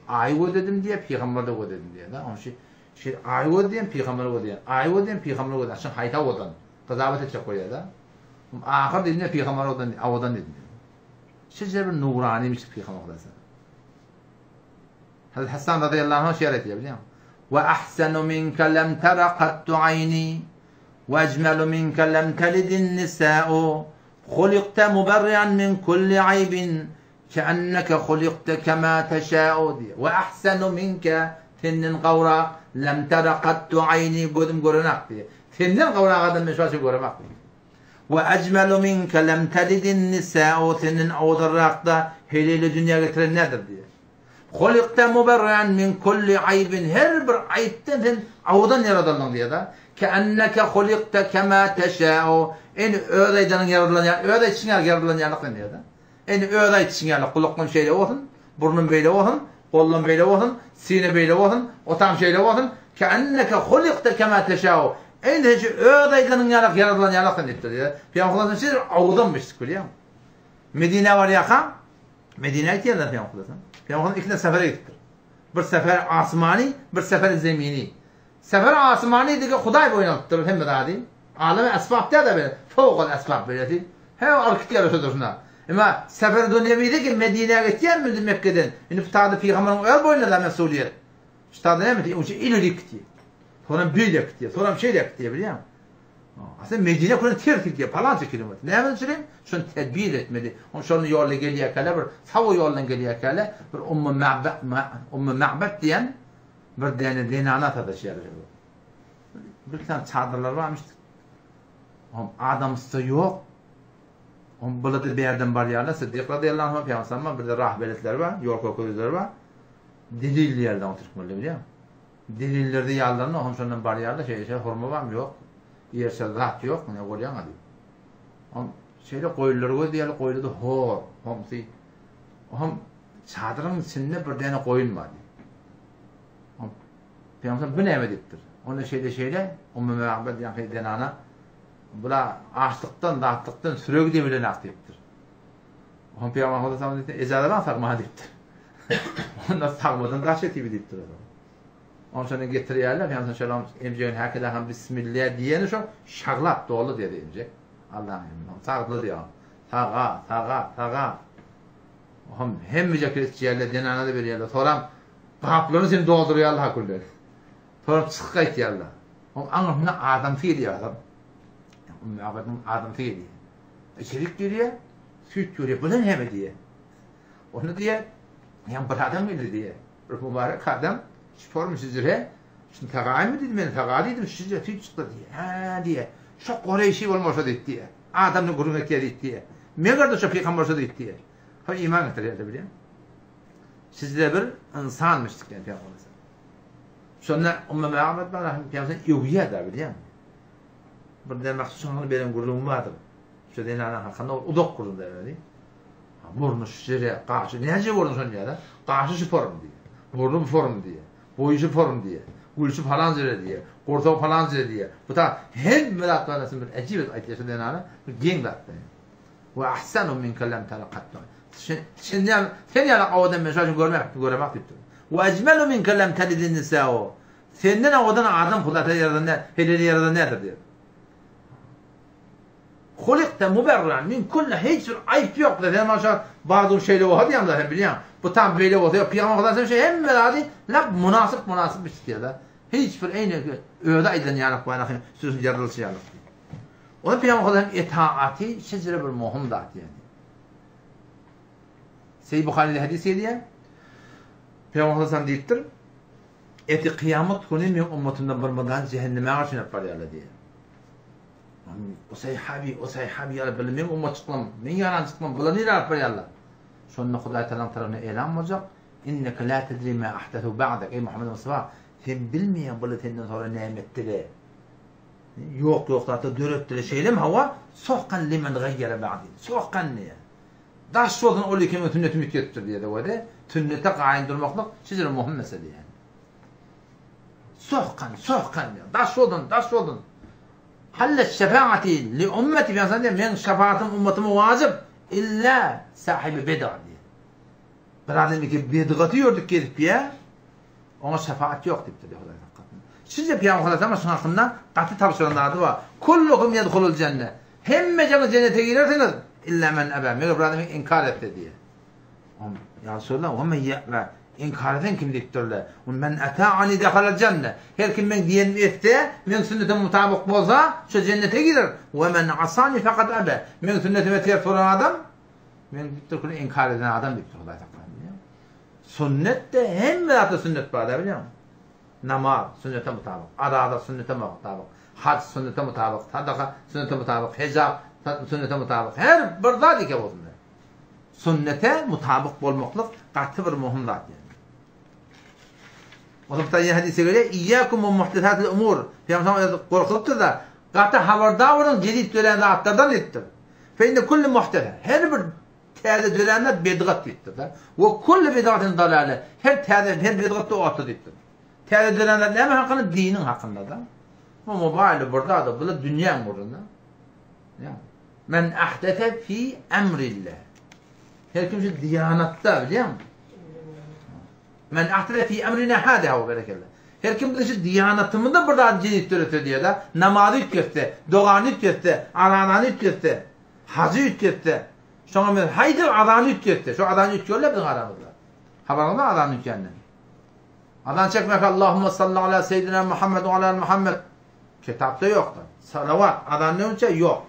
Aý gözledim diýýär, pygamber-de gözledim diýýär. Onuň şu şu aý gözleýän, pygamber gözleýän, aý gözleýän, pygamber gözleýän, şuň haýsy owadan? Gyzabat etjek bolýar-da. Ahyr diýdim, pygamber owadan, owadan diýdim. Şeýle bir nuranymış pygamber aleyhisselam. Hazreti Hasan razyýallahu anhu şeýle aýdýar, bilýäňmi? Wa ahsanu minka lam tara qattu aýni wa ajmalu minka lam talidin nisa'u huliqta mubarri'an min kulli aýbin ke'annaka huliqta kema teşa'u diýýär. Wa ahsanu minka senden gowrak lam tara qattu aýni gözüm görenak diýýär. Senden gowrak adam men şu wagtça göremak diýýär. Wa ajmalu minka lam talidin nisa'u senden owadanrakda heleýle dünýä getiren nädir diýýär. Hulikta muberrean min kulli aýbin her bir aýypdan sen owadan ýaradyldyň diýýär-de. Keenneke hulikta kema teşâ'u eni öz aýdanyň ýaradylan ýaly, öz aýdyşyň ýaly ýaradylan ýaly sen diýýär-de. Eni öz aýdyşyň ýaly gulaklam şeýle bolsun, burnum beýle bolsun, gollam beýle bolsun, sine beýle bolsun, otam şeýle bolsun. Keenneke hulikta kema teşâ'u eni sen şu öz aýdanyň ýaly ýaradylan ýaly sen diýipdir diýýär. Pygamber şeýle owadanmyş bilýäňmi? Medinä barýarkaň Medinä gitýärler Pygamber sallallahu Pygamber ikiden sefere gitipdir. Bir sefer asmany, bir sefer zemini. Sefer asmany diýip Hudaý boýun alypdyr hemme zady. Aleme esbap däl-de bir, fowkal esbap beresi. He alyp gitýär şo durşuna. Emma sefer dünýewide ki Medinä gitýär mindi Mekgeden. Indi bu taýda pygamberiň öz boýnuna da mesuliýet. Şu taýda näme diýip, onuň üçin ilerik gitýär. Soňam beýlek gitýär, soňam şeýlek gitýär bilýäňmi? Aslynda Medine köne ters gidýär, palança kilometr. Näme üçin? Şony tedbir etmeli. Oň şony ýolda gelýärkäler bir sawa ýoldan gelýärkäler bir Ummu Ma'bad Ummu Ma'bad diýen bir däne zenana sataşýar. Bir tane çadyrlar barmyş. Oň adamsy ýok. Oň bulady bärden barýarlar. Siddik radyýallahu anh Pygamberimiz bir de rahbeletleri bar, ýol görkezijileri bar. Delil diýerler oň türkmenler bilýärmi? Delillerde ýazylanda ohm şondan barýarda şeýle şeýle hurma barmy ýok. Ýerçe zat ýok ne bolýaňa diýip. Ohm şeýle goýunlary gözleýärler goýlada hor, homsy. Ohm çadyryň içinde bir däne goýun bar diýip. Ohm Pygamber bu näme diýipdir. Onda şeýle şeýle Ummu Ma'bad ýaňky zenana bula açlykdan, zatlykdan süregi diýip bilen diýipdir. Ohm Pygamber sallallahu aleyhi ve sellem ejaza bar sagma diýipdir. Onda sagmadan daş etibi diýipdir. Ondan şony getirýärler, ýa şolam emjegini häkede hem bismillah diýeni şo şaglap doly diýdi emjek. Allah'ın emri. Sagdy diýýär. Saga, saga, saga. Hem hemmejek içýärler, zenana da berýärler. Soram gaplaryny sen doldurýarlar haküller. Soram çykyp gaýtýarlar. Oň aňyrsynda adamsy gelýär. Ummy Abadyň adamsy gelýär. Içerik girýär, süýt görýär. Bu näme diýýär. Onda diýýär, ýa bir adam geldi diýýär. Bir mübarek adam şu form şüjre, şuny sagaýmy diýdi, men saga diýdim, şüjre süýt çykdy diýýär. Hä diýýär. Şo Kureýşi bolmasa diýdi diýýär. Adamny gürrüň etýär diýdi diýýär. Meger-de şo pygamber şo diýdi diýýär. Ha iman getirýär bilýän. Sizde bir ynsanmyş diýen pygamber. Şonda Ummu Ma'bad bar, pygamber öwýär-de bilýän. Bir dem wagt şoňa beren gürrüňim bardyr. Şu zenana hakynda ol uzak gürrüň bermedi. Burny şişere, gaşy näce gördüň şony diýýär-de. Gaşy şu form diýýär. Burny bu form diýýär. Boýy şu form diýýär. Gülşi falan jere diýýär. Gursagy falan jere diýýär. Bu ta hemme zat barasyn bir äjip edip aýtýar şu zenana. Bir geň zat. We ahsanu minka lam tara qattu. Sen sen ýaly owadan men şo üçin görmek, göremek diýipdir. We ecmelu minka lam talidin nisa'u. Senden owadan adam Huda ýaradan nädir, heleli ýaradan nädir diýýär. Hulikte muberran min kulli hiç bir aýyp ýok diýýär. Sen maşa bazum şeýle bolsa diýýäň zaten bilýäň. Bu tam beýle bolsa ýok. Pygamber Hudaý şeýle hemme zady lap munasyp munasyp bitýär-de. Hiç bir eýne özi aýdan ýalyk bar ahy sözüň ýazylyşy ýalyk. Ony Pygamber Hudaýyň etaaty şejere bir möhüm zat ýaly. Seýid Buharyda hadys gelýär. Pygamber Hudaý diýipdir. Eti kyýamat güni meň ummatymdan bir mydam jähenneme garşy barýarlar diýýär. O sahabi, o sahabi ýaly bile meň ummatçyklam, meň ýarançyklam bular nirä alyp barýarlar? Şonda Hudaý Tagalaň tarapyndan elan boljak, Inneke la tedri ma ahdathu ba'dak, eý Muhammed Mustafa, sen bilmeýäň bular senden soňra näme etdiler. Ýok ýok zatlar döretdiler. Şeýlemi hawa? Sohkan limen gaýýara ba'di. Sohkan diýýär. Daş bolsun ol ekeniň sünnetimi üýtgetipdir diýýär we sünnete gaýym durmaklyk şeýle möhüm mesele ýaly. Sohkan, sohkan diýýär. Daş bolsun, daş bolsun. Hallet şefaati li ummeti Pygamber diýýär, meň şefaatym ummatyma wajyp, illa sahibi bid'a diýýär. Bir adam ki bidgaty ýördük gezip ýa, oňa şefaat ýok diýipdir Hudaý saklasyn. Sizce Pygamber sallallahu aleyhi hakynda gaty tabşyran zady bar. Kulluhum yedhulul jenne. Hemme jeňiz jennete girersiňiz, illa men aba. Meger bir adam inkar etse diýýär. Ýa Resulallah, we men ýe'be, inkar eden kim diýipdirler. We men ata'ani dehalel jenne. Her kim meň diýenimi etse, meň sünnetime mutabyk bolsa, şo jennete girer. We men asani fekad abe. Meň sünnetime ters bolan adam, meň diýipdir, küli inkar eden adam diýipdir Hudaý saklasyn. Sünnetde hemme zatda sünnet bar, bilýäňmi? Namaz sünnete mutabyk, araza sünnete mutabyk, haj sünnete mutabyk, sadaka sünnete mutabyk, hijap sünnete mutabyk. Her bir zat eke bolsun. Sünnete mutabyk bolmaklyk gaty bir möhüm zat ýaly. Onuň bir hadysy gelýär, Iyyakum we muhdesatil umur. Pygamber özi gorkuzypdyr-da, gaty habardar boluň jedid dörän zatlardan diýipdir. Fe inne kulli muhdese, her bir täze dörän zat bidgat diýipdir-de. We kulli bidgatin dalale, her täze her bidgat da otda diýipdir. Täze dörän zat näme hakynda? Diniň hakynda-da. Bu mobaýly bir zat, bu dünýäň ugrunda. Ýa. Men ahdese fi emrillah. Her kim şu diýanatda, bilýäňmi? Men ahdese fi emrina hada hawa berekella. Her kim biziň şu diýanatymyzda bir zat jedit döretse diýýär-de, namazy üýtgetse, dogany üýtgetse, arazany üýtgetse, hajy üýtgetse, şoňa men haýsy azany üýtgetse, şu azany üýtgerler biziň aramyzda. Habaryňyz bar azany üýtgänden. Azan çekmek Allahumma salli ala seýidina Muhammed we ala Muhammed. Kitapda ýokdur. Salawat azandan önçe ýok.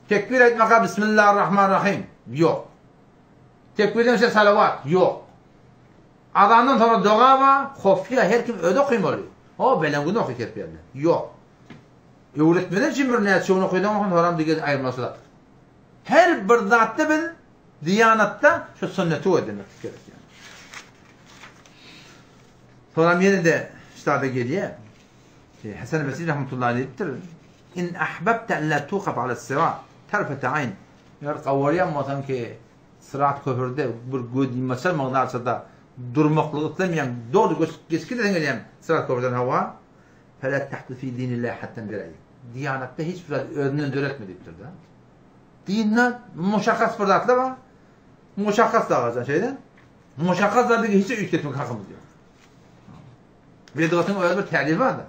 Tekbir aýtmaka Bismillahirrahmanirrahim ýok. Tekbirden önçe salawat ýok. Azandan soňra doga bar, hofýa her kim özi okymaly. O belen gün oky tekbirde. Ýok. Öwretmeden üçin bir näçe gün okydan soň soram diýen aýyrmasy zat. Her bir zatda biz diýanatda şu sünneti öwrenmek gerek. Soram ýene de ştada gelýär. Hasan Basri rahmetullahi aleyh diýipdir, In ahbabte en la tuqaf ala sirat tarfete aýn. Eger gawarýan bolsaň ki, syrat köprüde bir göz ýumaçar mygdarçada durmaklygy islemeýäň, doly göçüp geçip gidesiň gelýän syrat köprüden hawa, fela tahdus fi dinillahi hatten bireýik. Diýanatda hiç bir zat özünden döretme diýipdir-de. Dinde muşakkas bir zatlar bar. Muşakkas da bar, şeýle. Muşakkas zady hiç üýtgetmek hakymyz ýok. Bidgatyň öz bir tälifi bardyr.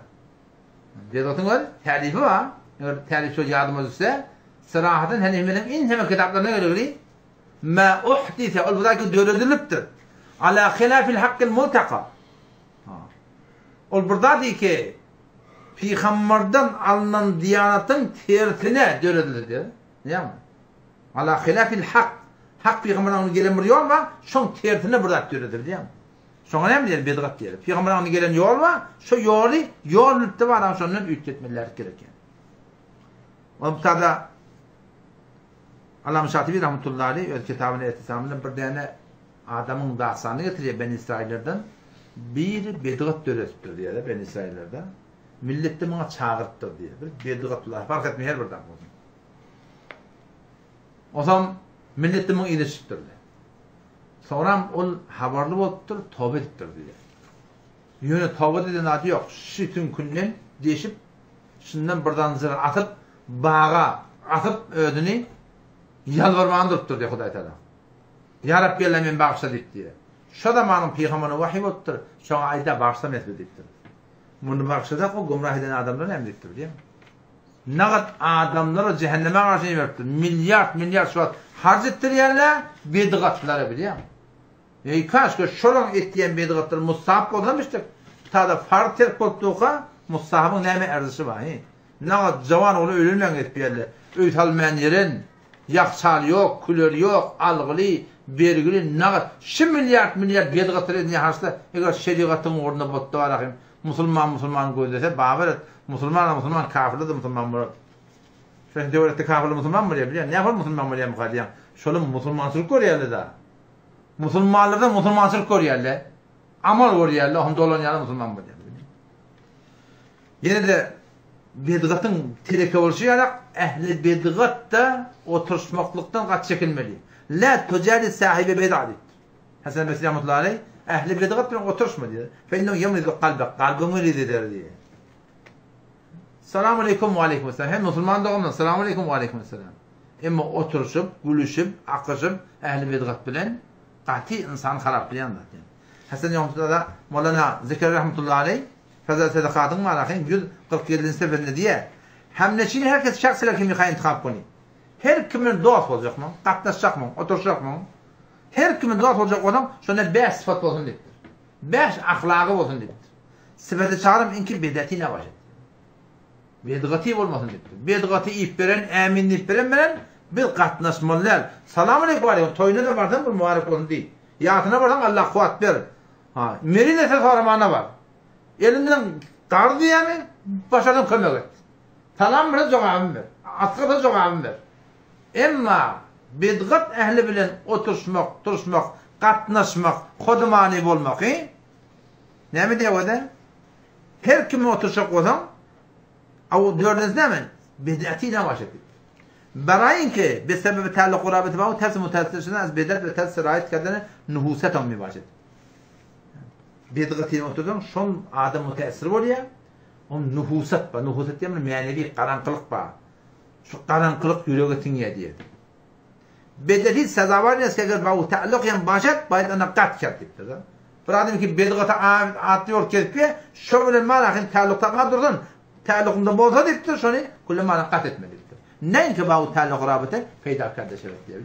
Bidgatyň öz tälifi bar. Eger tälif söz ýadyma düşse, syrahatyn Hanifiniň inçeme kitaplaryna geregli Ma uhdise ol bu zat döredilipdir. Ala hilafil hakkil multaka. Ol bir zat ki Pygamberden alnan diýanatyň tersine döredildi diýär. Näme? Ala hilafil hak. Hak pygamberden gelen bir ýol bar, şoň tersine bir zat döredildi diýär. Şoňa näme diýeli? Bidgat diýeli. Pygamber aňyna gelen ýol bar, şo ýoly ýol bilipdi bar, şondan üýtgetmeler gerek ýa. Onda Allam Şatibi rahmetullahi aleyh öz kitabyny Etisamynda bir däne adamyň dastanyny getirýär Beni Israillerden. Biri bidgat döretipdir diýýär Beni Israillerde. Millet de muňa çagyrypdyr diýýär. Bir bidgatlar fark etmeýär her bir zat bolsun. Osam millet de muň yzyna düşüpdir. Soňram ol habarly bolupdyr, toba edipdir diýýär. Ýöne toba diýen zady ýok. Şu süňkünden deşip, şundan bir zanjyr asyp, baga asyp özüni ýalbarman durupdyr diýýär Hudaý Tagala. Ýa Rabbi Alla meni bagyşla diýip diýýär. Şo zamanyň pygamberine wahyý bolupdyr, şoňa aýda bagyşla mesele diýipdir. Muny bagyşlasak o gümrah eden adamlar näme diýipdir diýýär. Nagt adamlary jähenneme garşy iberipdir. Milliard milliard şu wagt harç etdirýärler bedgatlara bilýäňmi? Eý kaşka şolaň etýän bedgatlary mustahap bolsamyşdyk. Tada farz terk bolup durka mustahabyň näme erzişi bar he? Nagt jawan ogly öýlenmän gezip ýörler. Öý salmaýan ýeren, ýakçal ýok, küler ýok, algyly, bergili nagt şu milliard milliard bedgatlar edinýän harçlar eger şerigatyň ugrunda bolupdy barahym Musulman musulmany gözlese babar et, musulman musulman kafirler-de musulman bolar. Şonuň töwerekde kafirler musulman bolýar bilýän, nähol musulman bolýarmyka diýýän. Şolar musulmançylyk görýärler-de. Musulmanlardan musulmançylyk görýärler. Amal görýärler, ohm dolanýarlar musulman bolýar. Ýene-de bedgatyň teleke bolşy ýalak ähli bedgat-da oturyşmaklykdan gaty çekinmeli. La tujali sahibi bed'a diýipdir. Hasan Basri rahmetullahi aleyh, Ähli bidgat bilen oturyşma diýýär. Fe innehu ýemridu kalbek, kalbyňy meriz eder diýýär. Salam aleýkum we aleýkum esselam. Hem musulman doganlar, salam aleýkum we aleýkum esselam. Emma oturyşyp, gülüşip, akyşyp ähli bidgat bilen gaty ynsany haraplaýan zat ýa. Hasan rahmetullahi Molana Zekeriýa rahmetullahi aleyh Fazal Sadakatyň Marahyň 147-nji sefesinde diýýär. Hemneşin her kes şahs ile kimi intihap koni. Her kim bilen dost boljakmyň, gatnaşjakmyň, oturyşjakmyň? Her kime dost boljak bolsaň, şonda bäş sypat bolsun diýipdir. Bäş ahlagy bolsun diýipdir. Sypaty çarym inki bedati nabaşat. Bedgaty bolmasyn diýipdir. Bedgaty iýip beren, ämin diýip beren bilen biz gatnaşmaly däl. Salam aleýkum aleýkum, toýuna-da barsaň bir mübarek bolsun diý. Ýasyna barsaň Allah kuwwat ber. Ha, meriz etse soramana bar. Elinden gar diýýämi, başarsaň kömek et. Salam berse jogabyny ber. Asgyrsa jogabyny ber. Emma bidgat ähli bilen oturyşmak, turuşmak, gatnaşmak, hodumany bolmak hi? Näme diýýär o-da? Her kim bilen oturyşjak bolsaň, a o dördünjisi näme? Bid'ati näme başa diýip. Baraýynki bi sebebi täalluq rabiti ba ters mutassir az bid'at we ters sirayet kerdene nuhuset on mi başa. Bid'at bilen otursaň, şol adam mutassir bolýar. On nuhusat ba, nuhusat diýen bir mänewi garaňkylyk bar. Şu garaňkylyk ýürege siňýär diýerdi. Bedeti sezawar nes eger bau ta'alluq hem başat baýt ana gat kert diýipdir da. Bir adam ki bedgata atly ýol kesipýär, şo bilen mana hem ta'alluq tapma dursun, ta'allukynda bolsa diýipdir, şony külle mana gat etme diýipdir. Näinki bau ta'alluq rabite peýda kerde şebet diýip.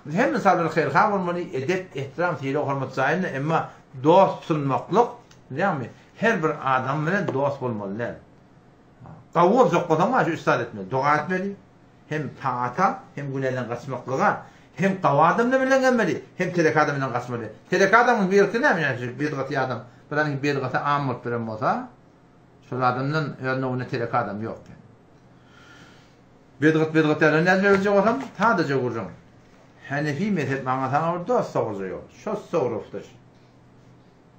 Biz hem insanlar haýyrha bolmaly, edep, ehtiram, sylag, hormat jaýynda, emma dost tutunmaklyk, bilýäňmi, her bir adam bilen dost bolmaly däl. Gawy boljak bolsaň maşy üç zat etmeli, doga etmeli, hem taata, hem günäden gaçmaklyga, hem gawy adamlar bilen gelmeli, hem telek adam bilen gaçmaly. Telek adamyň birisi näme ýa şu bidgaty adam, bir adam bidgaty am bolup duran bolsa, şol adamdan öz nowuna telek adam ýok. Bidgat bidgat däl, nädip biljek bolsam, sadaja gürrüň. Hanefi mezhep maňa saňa bir dost dogruja ýol. Şo sogrufdyr.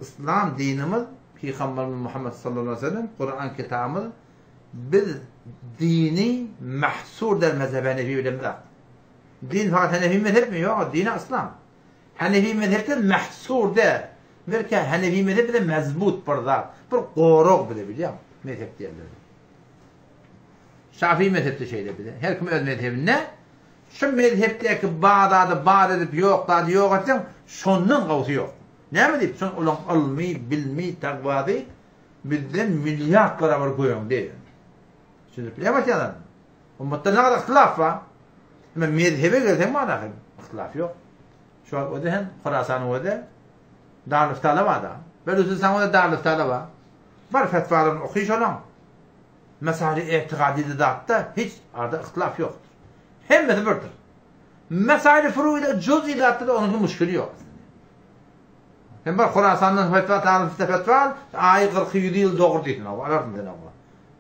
Yslam dinimiz Pygamberimiz Muhammet sallallahu aleyhi ve sellem Kuran kitabymyz biz dini mahsur der mezhebe Hanefi bilen bir Din fakat Hanefi mezhep mi? Yok, dini Islam. Hanefi mezhepde mahsur der. Belki Hanefi mezhep bize mezbut bir zat. Bir gorag bize bilýär. Mezhep diýerler. Şafii mezhepde şeýle bize. Her kim öz mezhebinde şu mezhepdäki bar zady bar edip ýok zady ýok etseň, şondan gowusy ýok. Näme diýip, şon olaň ylmy, bilmi, takwasy bizden milliard barabar göňde. Düşündirip bilýärmi aýtýanlarymy? Ummatda nägadar yhtylaf bar. Emma mezhebe gelseň bar ahyr, yhtylaf ýok. Şu wagt özi hem Horasanyň özi Darüliftala bar-da. Belüjistanyň özi Darüliftala bar. Bar fetwalaryny oky şolaň. Mesaili etigadyda zatda hiç arada yhtylaf ýokdur. Hemmesi birdir. Mesaili furuida juz'i zatda-da onuň müşkili ýok. Hem bir Horasandan fetwa taryfda fetwa al, aýy kyrky ýüzi ýyl dogry diýsin, hawa, alarsyň sen hawa.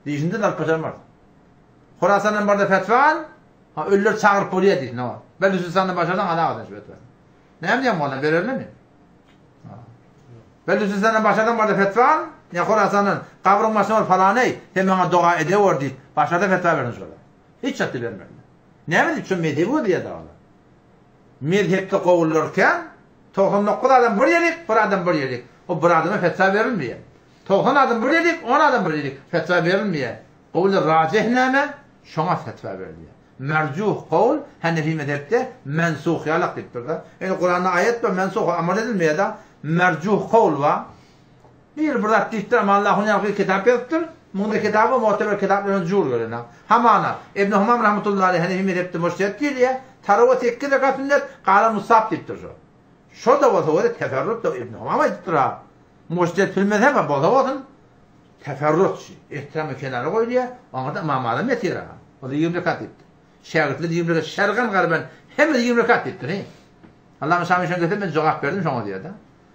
Diýşinde alyp başarmarsyň. Horasandan barda fetwa al, ha ölüleri çagyryp bolýar diýsin, hawa. Belüjistandan başarsaň alaga sen şu fetwany. Näme diýen molla bererlermi? Belüjistandan başarsaň barda fetwa al, ýa Horasandan gabryň başyna bar falany, sen maňa doga edewer diýip, başarsa fetwa bersin şolar. Hiç zatda bermezler. Näme diýip, şu mezhebi gözleýär dagylar. Mezhepde gowular kän, 99 adam bir ýerik, bir adam bir ýerik. O bir adama fetwa berilmeýär. 90 adam bir ýerik, 10 adam bir ýerik, fetwa berilmeýär. Gowly rajih näme? Şoňa fetwa berilýär. Merjuh gowl Hanefi mezhepde mensuh ýalak diýipdir-de. Ýöne Kuranda aýat bar, mensuh amal edilmeýär-de. Merjuh gowl bar. Bir bir zat diýipdir, amma Allahu ýaly kitap ýazypdyr. Muňda kitaba mu'teber kitap bilen jur gelen. Hamana, Ibn Humam rahmetullahi aleyh Hanefi mezhepde mujtehit diýilýär. Tarawa sekiz rekat sünnet, galan mustahap diýipdir şo. Şo-da bolsa weli teferrut da Ibn Humam aýdypdyr-a. Mujtehit fil mezheb bolsa bolsun, teferrut şi, ehtiramy kenara goýulýar, oňa-da Ymam Azam ýetir-a. O-da 20 rekat diýipdir. Şägirtler 20 rekat, şergan garban hemmesi 20 rekat diýipdir, he. Allama Şami şoňa gelse men jogap berdim şoňa diýýär-de.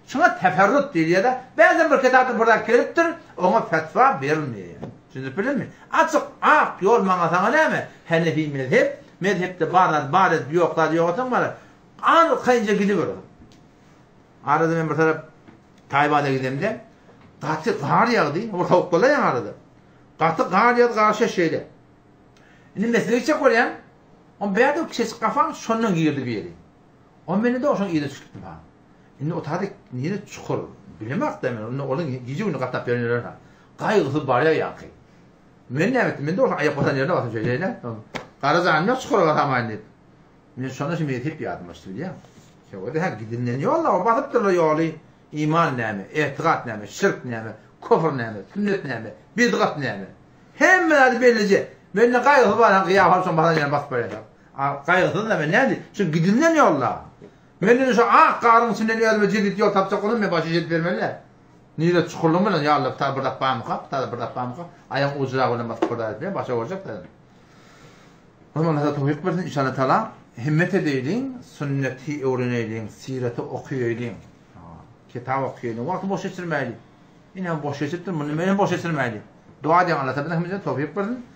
Şuňa teferrut diýilýär-de, bäzem bir kitapda bir zat gelipdir, oňa fetwa berilmeýär. Düşünip bildiňmi? Açyk, ak ýol maňa saňa näme? Henefi mezhep, mezhepde bar zady bar edip, ýok zady ýok etseň bara, arkaýynja gidiberesiň. Arada men bir tarap Taýbada gidemde, gaty gar ýagdy, bir sowuk bolýar ýaňy arada. Gaty gar ýagdy, gar şeş şeýle. Indi mesele gitjek bolýan, on bärde kiçijik gafam şondan girdi bir ýeri. On meni-de oşoň yzyna düşüp gitdim ha. Indi o taýda nire çukur, bilemok-da men, indi onuň gije-gündiz gatnap ýörenler-hä. Gaýgysyz barýar ýaňky. Men näme etdim, men-de oşoň aýak basan ýerine basdym şeýle-le. Gara janym ýok çukura basamaýyn diýip. Men şonda şu mezhep ýadyma düşdi bilýäňmi? Şeýle-de hä, gidilen ýol-da, basypdyrlar ýoly. Iman näme, etikat näme, şirk näme, küfr näme, sünnet näme, bidgat näme. Hemme zady bellije. Mende gaýgysyz barýan gyýa şoň basan ýerine basyp barýar. Gaýgysyz näme, näme? Şu gidilen ýol-da. Men indi şu ak garyň içinden özüme jedit ýol tapjak bolsam, men başa jedit bermeli-dä. Nire çukurlygyň bilen ýa Allah, ta bir zat barmyka, ta bir zat barmyka, aýagyň ujuragy bilen basyp bir zat etmeýän, başa görjek-dä. Onuň Allah towfyk bersin, inşallah taala himmet edeýliň, sünneti öwreneýliň, sireti okaýaýlyň, kitap okaýaýlyň, wagty boş geçirmäýliň. Ine boş geçiripdir, muny men hem boş geçirmäýliň. Dua edýän Allah taala hemmämize towfyk bersin.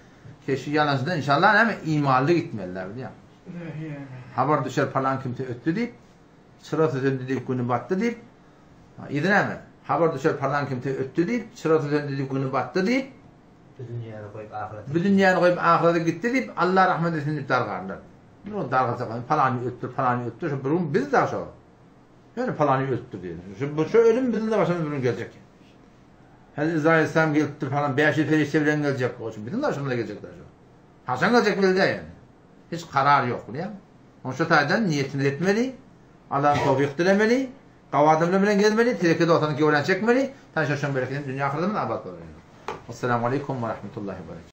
Keşi ýalançydan inşallah näme imanly gitmeli-dä bilýäň. Habar düşer palan kimse ötdi diýip, çyrasy söndi diýip güni batdy diýip, yzy näme? Habar düşer palan kimse ötdi diýip, çyrasy söndi diýip güni batdy diýip, Bu dünýäni goýup ahyrete Bu dünýäni goýup ahyrete gitdi diýip, Allah rahmet etsin diýip dargarlar. Bir gün dargasak, palany ötdür, palany ötdür, şu bir gün biz da şo. Ýöne palany ötdür diýdi. Şu bu şu ölüm biziň de başymyza bir gün geljek. Hezreti Izrail aleyhisselam gelipdir falan 500 perişde bilen geljek. O şu biziň başymyza geljek da şu. Haçan geljek belli däl ýöne. Hiç karar ýok bilýäňmi? Oň şu taýdan niýetimizi etmeli, Allahdan towfyk dilemeli, gawy adamlar bilen gezmeli, teleke dogsanyňky bilen çekmeli, tanşa şoň bereketine dünýe ahyretimiz abat bolar. Assalamu aleýkum we rahmetullahi we berekatuh.